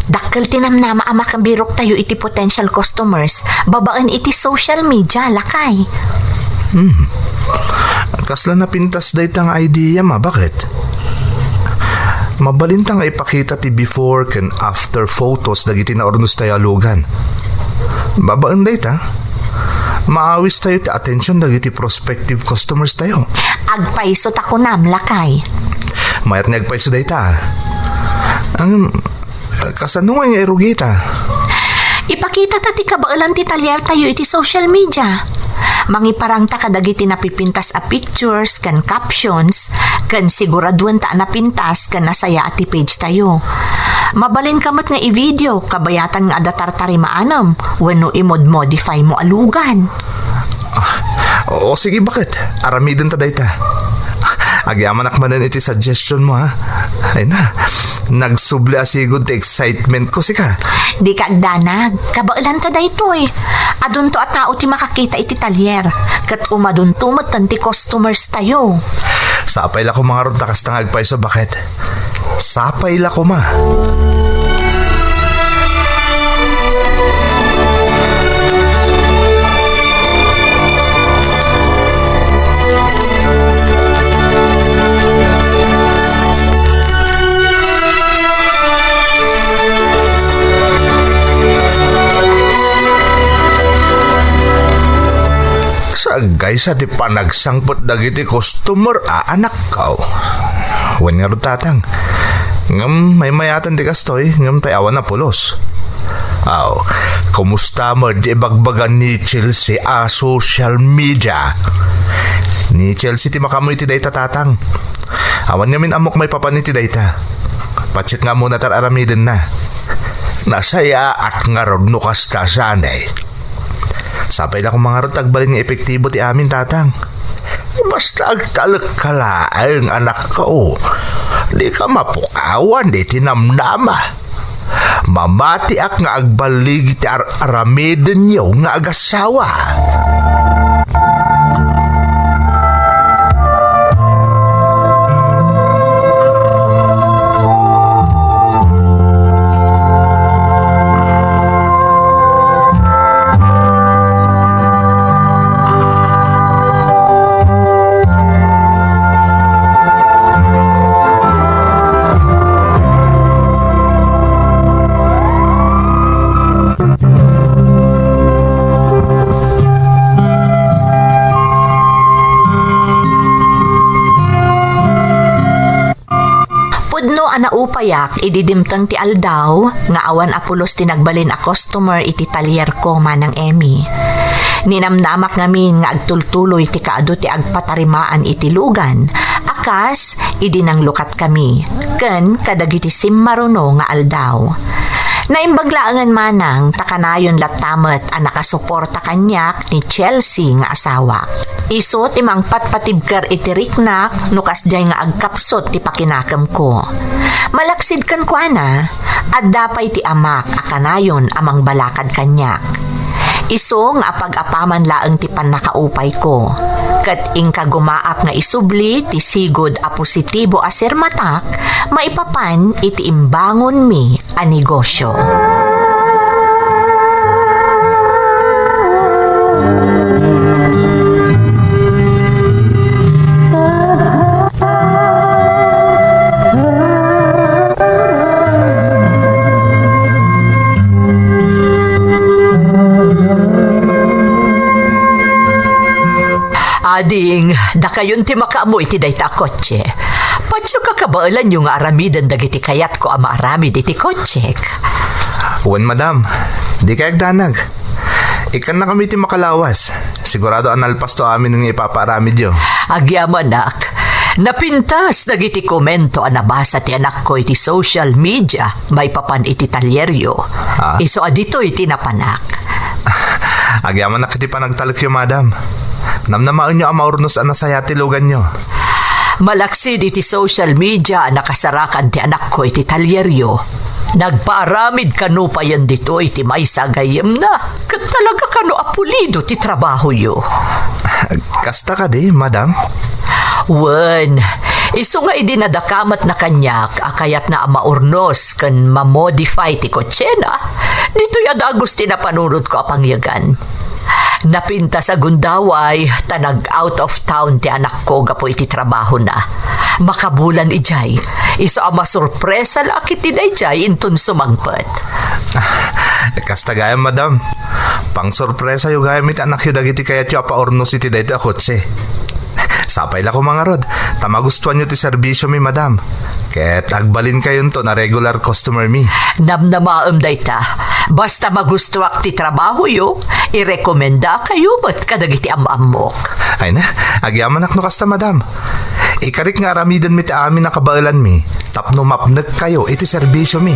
Dakkel ti namnama a makabiroktayo iti potential customers babaen iti social media, lakay. Hmm. Kasla napintas dayta nga idea, ma. Bakit? Mabalinta nga ipakita ti before ken after photos dagiti naurnos tayo a lugan. Babaen dayta, maawistayo ti attention dagiti prospective customers tayo. Agpayso ta kunam, lakay. Mayat nga agpayso dayta. Ang Kasano nga nga irugita? Ipakita ta ti kabaelan ti talyer tayo iti social media. Mangiparang ta kadagiti napipintas a pictures ken captions, ken siguraduan ta a napintas ken nasaya a ti page tayo. Mabalin ka met nga i-video kabayatan nga adda tartarimaanem wenno i-mod-modify mo a lugan. Ah, o sige, bakit? Aramiden ta dayta. Agyamanak manen iti suggestion mo, ha? Ay na, nagsubli a sigud ti excitement ko, sika. Di ka agdanag. Kabaelan ta daytoy. Adunto a tao ti makakita iti talyer. Ket umadunto met ti customers tayo. Sapay la koma ngarud ta kasta nga agpayso, bakit? Sapay la koma. Sagaysa ti panagsangpet dagiti customer a, anakko. Wen ngarud, tatang. Ngem maymayaten ti kastoy, ngem tay awan a pulos. Aw, kumusta met ti ibagbaga ni Chelsea a social media? Ni Chelsea ti makaammo iti dayta, tatang. Awan ngamin ammok maipapan iti dayta. Pacheck nga ammona ta ar-aramidenna. Nasayaat ngarud no kasta, saan? Sapay la koma ngarud ta agbalin nga epektibo ti amin, tatang. Basta agtalekka laeng, anakko. Dika mapukawan iti namnama. Mamatiak nga agballigi ti ar-aramidenyo nga agassawa. Pudno a naupayak idi dimteng ti aldaw nga awan a pulos ti nagbalin a customer iti talyer ko, Manang Emmy. Ninamnamak ngamin nga agtultuloy ti kaadu ti agpatarimaan iti lugan, a kas idi nanglukat kami, ken kadagiti simmaruno nga aldaw. Naimbag laengen manang ta kanayon latta met a nakasuporta kaniak ni Chelsea nga asawak. Isu ti mangpatpatibker iti riknak no kasdiay nga agkapsut ti pakinakemko. Malaksid kenkuana, adda pay ti amak a kanayon a mangbalakad kaniak. Isu nga apag-apaman laeng ti pannakaupayko. Ket inkagumaak nga isubli ti sigud a positibo a sirmatak maipapan iti imbangonmi a negosyo. Ading, dakayon ti makaammo iti dayta a kotse. Diyo kakabaelanyo nga aramiden dagiti kayatko a maaramid iti kotsek. Wen, madam. Dikay agdanag. Ikkannakami ti makalawas. Sigurado a nalpasto amin nga ipapaaramidyo. Agyamanak, napintas dagiti komento a nabasa ti anakko iti social media maipapan iti talyeryo. Ah. Isu a ditoy ti napanak. Agyamanak iti panagtalekyo, madam. Namnamaenyo a maurnos a nasayaat ti luganyo. Malaksid iti social media a nakasarakan ti anakko iti talyeryo. Nagpaaramid kano payen ditoy ti maysa a gayyemna, ket talaga kano a pulido ti trabahoyo. Kasta kadi, madam? Wen, isu nga idi nadakamatna kaniak a kayatna a maurnos ken ma-modify ti kotsena, ditoy a dagus ti napanunotko a pangyagan. Napintas a gundaway ta nag-out of town ti anakko gapu iti trabahona. Makabulan idiay, isu a masurpresa la a ketdi daydiay inton sumangpet. Kasta gayam, madam. Pangsurpresayo gayam iti anakyo dagiti kayatyo a paurnos iti daytoy a kotse. Sapay la koma ngarud, ta magustuanyo ti serbisiomi, madam. Ket agbalinkayonton a regular customermi. Namnamaem dayta. Basta magustuak ti trabahoyo, irekomendakayo met kadagiti am-ammok. Ay na, agyamanak no kasta, madam. Ikarik nga aramidenmi ti amin a kabaelanmi tapno mapnekkayo iti serbisiomi.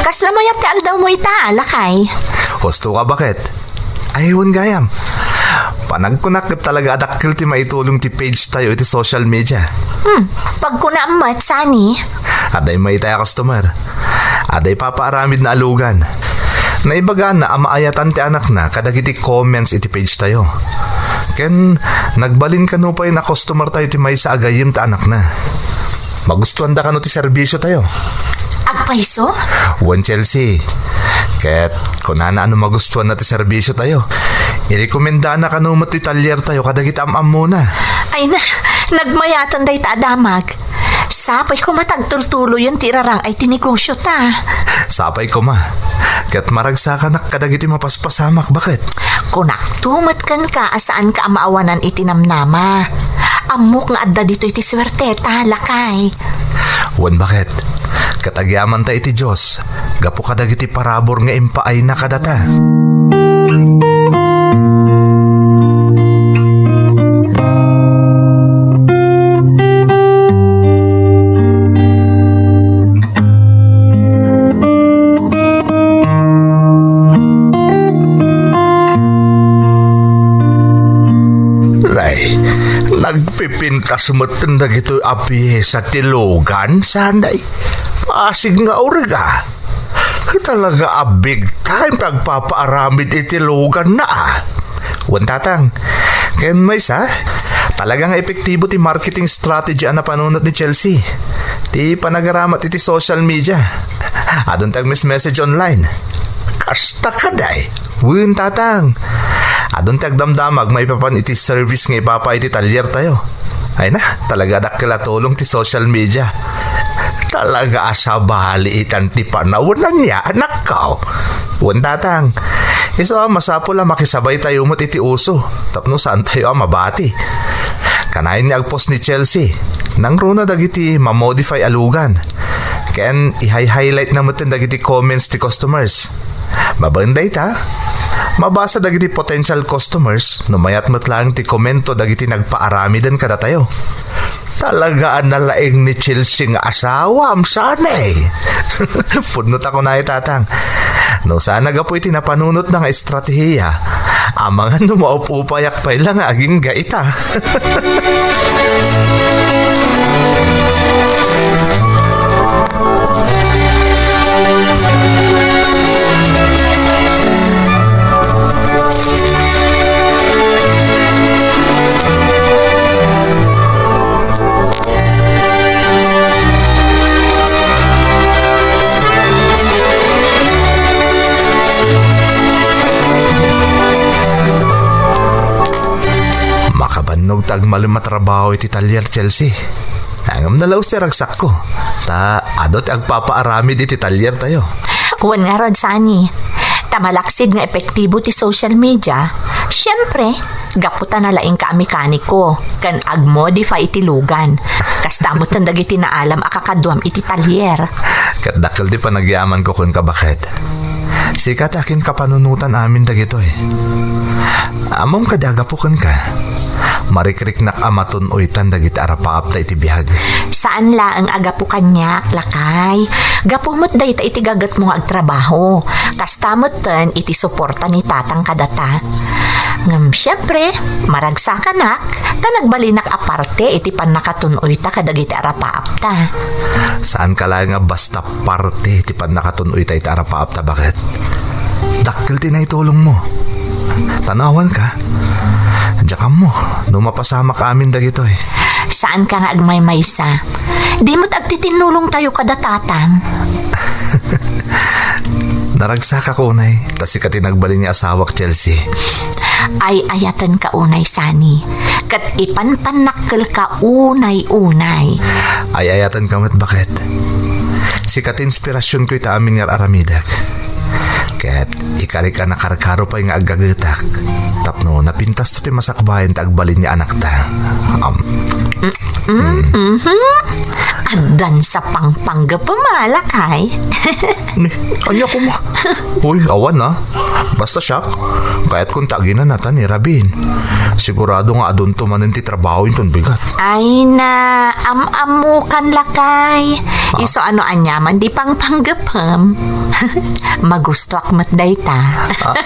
Kasla mayat ti aldawmo ita, lakay? Husto ka, baket? Ay, wen gayam. Panagkunak ket talaga a dakkel ti maitulong ti page tayo iti social media. Hmm, pagkunaam met, sani? Adda immayatay a customer. Adda ipapaaramidna a lugan. Naibagana a maayatan ti anakna kadagiti comments iti page tayo. Ken nagbalin kano pay a customer tayo ti maysa a gayyem ta anakna. Magustuanda kano ti serbisio tayo? Agpayso? Wen, Chelsea. Ket kunana a no magustuanna ti serbisio tayo, irekomendana kano met ti talyer tayo kadagiti am-ammona. Ay na, nagmayatan dayta a damag. Sapay koma ta agtultuloyen ti irarang-ay ti negosio ta. Sapay koma. Ket maragsakanak kadagiti mapaspasamak, baket? Kunakto met kenka a saanka a maawanan iti namnama. Ammok nga adda ditoy ti suerteta, lakay. Wen, baket? Ket agyamanta iti Dios gapu kadagiti parabur nga impaayna kadata. Nay, nagpipintas metten dagitoy a piesa ti lugan, sanay. Pasig nga aureg, a. Talaga a big time ti agpapaaramid iti luganna, a. Wen, Tatang. Ken maysa, talaga nga epektibo ti marketing strategy a napanunot ni Chelsea. Ti panagaramat iti social media. Adun ti agmes-message online. Kasta kadi. Wen, Tatang. Adun ti agdamdamag maipapan iti service nga ipapa iti talyer tayo. Ay na, talaga dakkel a tulong ti social media. Talaga a sabali itan ti panawen ania, anakko. Wen, Tatang, isu a masapul a makisabay tayo met iti uso tapno saan tayo a mabati. Kanayon ni agpost ni Chelsea, nangruna dagiti ma-modify a lugan. Ken i-highlight na metten dagiti comments ti customers. Babaen dayta, mabasa dagiti potential customers no mayat met laeng ti komento dagiti nagpaaramiden kadatayo. Talaga a nalaing ni Chelsea nga asawam, sanay. Pudno ta kunayo, Tatang. No saan a gapu iti napanunotna nga estratehiya, amangan no maup-upayak pay la nga agingga ita. Nagtalinaed ta agmalem a trabaho iti talyer, Chelsea. Ngem nalaus ti ragsakko. Ta adu ti agpapaaramid iti talyertayo. Wen ngarud, Sunny. Ta malaksid nga epektibo ti social media, siempre, gapu ta nalaingka a mekaniko ken agmodify iti lugan. Kasta met dagiti naalam a kakaduam iti talyer. Ket dakkel ti panagyamanko kenka, baket. Sika ti akinkapanunotan amin dagitoy. Ammom kadi a gapu kenka, marikriknak a matun-oytan dagiti arapaapta iti biag. Saan laeng a gapu kaniak, lakay. Gapu met dayta iti gagetmo nga agtrabaho. Kasta metten iti suporta ni Tatang kadata. Ngem siempre, maragsakanak, ta nagbalinak a parte iti pannakatun-oyta kadagiti arapaapta. Saanka laeng a basta parte ti pannakatun-oyta iti arapaapta, baket. Dakkel ti naitulongmo. Tanawanka. Diak ammo no mapasamak amin dagitoy. Saanka nga agmaymaysa. Dimo met agtitinnulongtayo kada Tatang. Naragsakak unay, ta sika ti nagbalin nga asawak, Chelsea. Ay-ayatenka unay, Sunny. Ket ipanpannakkelka unay-unay. Ay-ayatenka met, baket. Sika ti inspirasionko ita amin nga ar-aramidek. Ket ikarik a nakarkaro pay nga aggagetak tapno napintasto ti masakbayan ti agbalin nga anakta. Am. Mm, mhm. Addan sa pangpanggepem a, lakay. Ni, ania koma? Uy, awan a. Basta siak, kayatkon ta aginana ta ni Rabin. Sigurado nga adunto manen ti trabaho inton bigat. Ay na, am-ammokan, lakay. Ah? Isu a no aniaman ti pangpanggepem. Magustuak met dayta. Ah,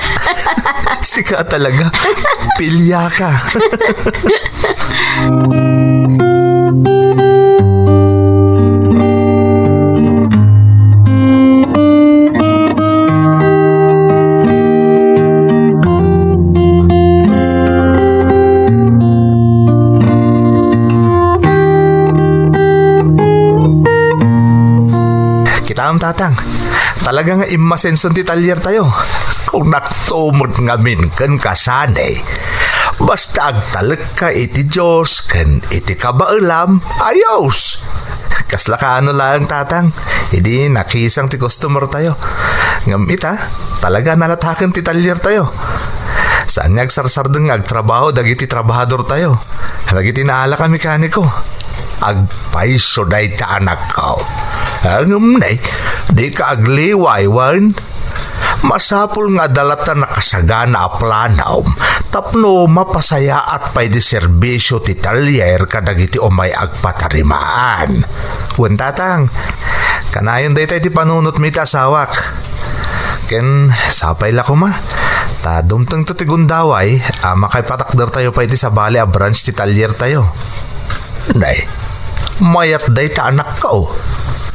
sika talaga. Pilya ka. Kitaem, Tatang, talaga nga immasenson ti talyertayo. Kunakto met ngamin kenka, Sunny. Basta agtalekka iti Dios ken iti kabaelam, ayos! Kasla kaano laeng, Tatang, idi nakisang ti customertayo. Ngem ita, talaga nalataken ti talyertayo. Saan nga agsarsardeng nga agtrabaho dagiti trabahadortayo, dagiti naalak a mekaniko. Agpayso dayta, anakko. Ngem ne, dika agliway wen. Masapul nga adda latta nakasagana a planom tapno mapasayaat pay ti serbisio ti talyer kadagiti umay agpatarimaan. Wen, Tatang, kanayon dayta iti panunotmi iti asawak. Ken sapay la koma, ta dumtengto ti gundaway a makaipatakdertayo pay iti sabali a branch ti talyertayo. Nay, mayat dayta, anakko.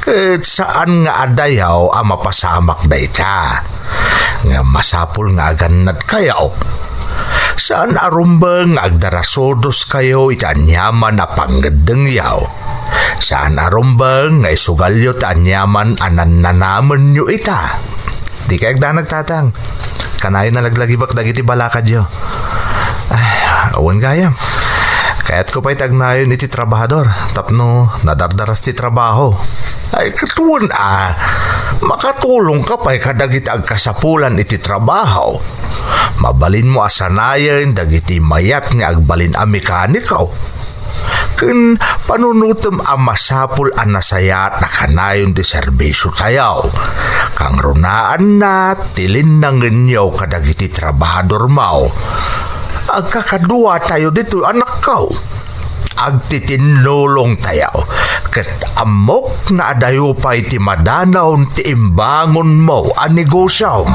Ket saan nga adayo a mapasamak dayta. Nga masapul nga agannadkayo. Saan a rumbeng nga agdarasudoskayo iti aniaman a pangngeddengyo. Saan a rumbeng nga isugalyo ti aniaman a nannanamenyo ita. Dikay agdanag, Tatang. Kanayon a laglagipek dagiti balakadyo. Ay, awan gayam. Kayatko pay ti agnayon iti trabahador tapno nadardaras ti trabaho. Ay, ket wen a, makatulongka pay kadagiti agkasapulan iti trabaho. Mabalinmo a sanayen dagiti mayat nga agbalin a mekaniko. Ken panunotem a masapul a nasayaat a kanayon ti serbisiotayo. Kangrunaanna ti linnangenyo kadagiti trabahadormo. Agkakaduatayo ditoy, anakko. Agtitinnulongtayo. Ket ammok nga adayo pay ti madanaw ti imbangonmo a negosiom.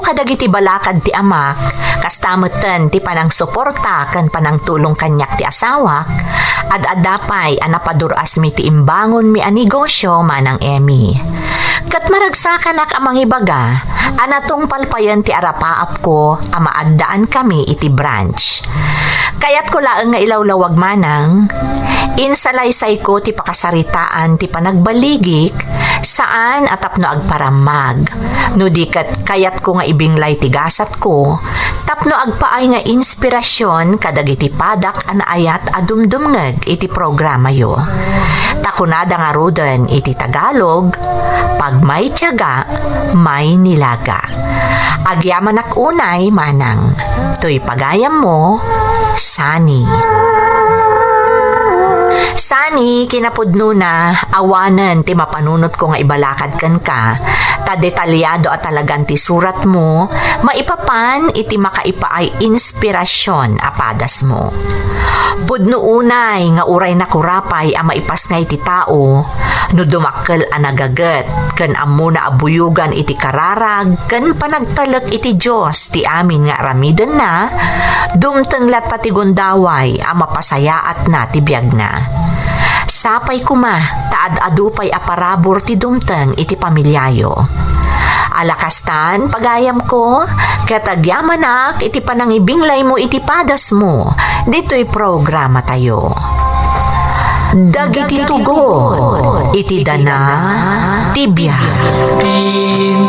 kadagiti balakad ti amak, kasta metten ti panangsuporta ken panangtulong kaniak ti asawak, ad-adda pay a napadur-asmi ti imbangonmi a negosio, Manang Emmy. Ket maragsakanak a mangibaga a natungpal payen ti arapaapko a maaddaankami iti branch. Kayatko laeng nga ilawlawag, Manang, insalaysayko ti pakasaritaan ti panagbaligik, saan a tapno agparammag, no di ket kayatko nga ibinglay ti gasatko tapno agpaay nga inspirasyon kadagiti padak a naayat a dumdumngeg iti programayo. Ta kunada ngaruden iti Tagalog, "Pag may tiyaga, may nilaga." Agyamanak unay, Manang. Toy pagayammo, Sunny. Sunny, kinapudnona, awanen ti mapanunotko nga ibalakad kenka, ta detalyado a talagan ti suratmo, maipapan iti makaipaay inspirasyon a padasmo. Pudno unay nga uray nakurapay a maipasngay ti tao, no dumakkel a nagaget ken ammona a buyogan iti kararag ken panagtalek iti Dios ti amin nga aramidenna, dumteng latta ti gundaway a mapasayaatna ti biagna. Sapay koma ta ad-adu pay a parabur ti dumteng iti pamiliayo. Ala kastan, pagayamko, ket agyamanak iti panangibinglaymo iti padasmo ditoy programatayo. Dagiti tugot iti dana ti biag.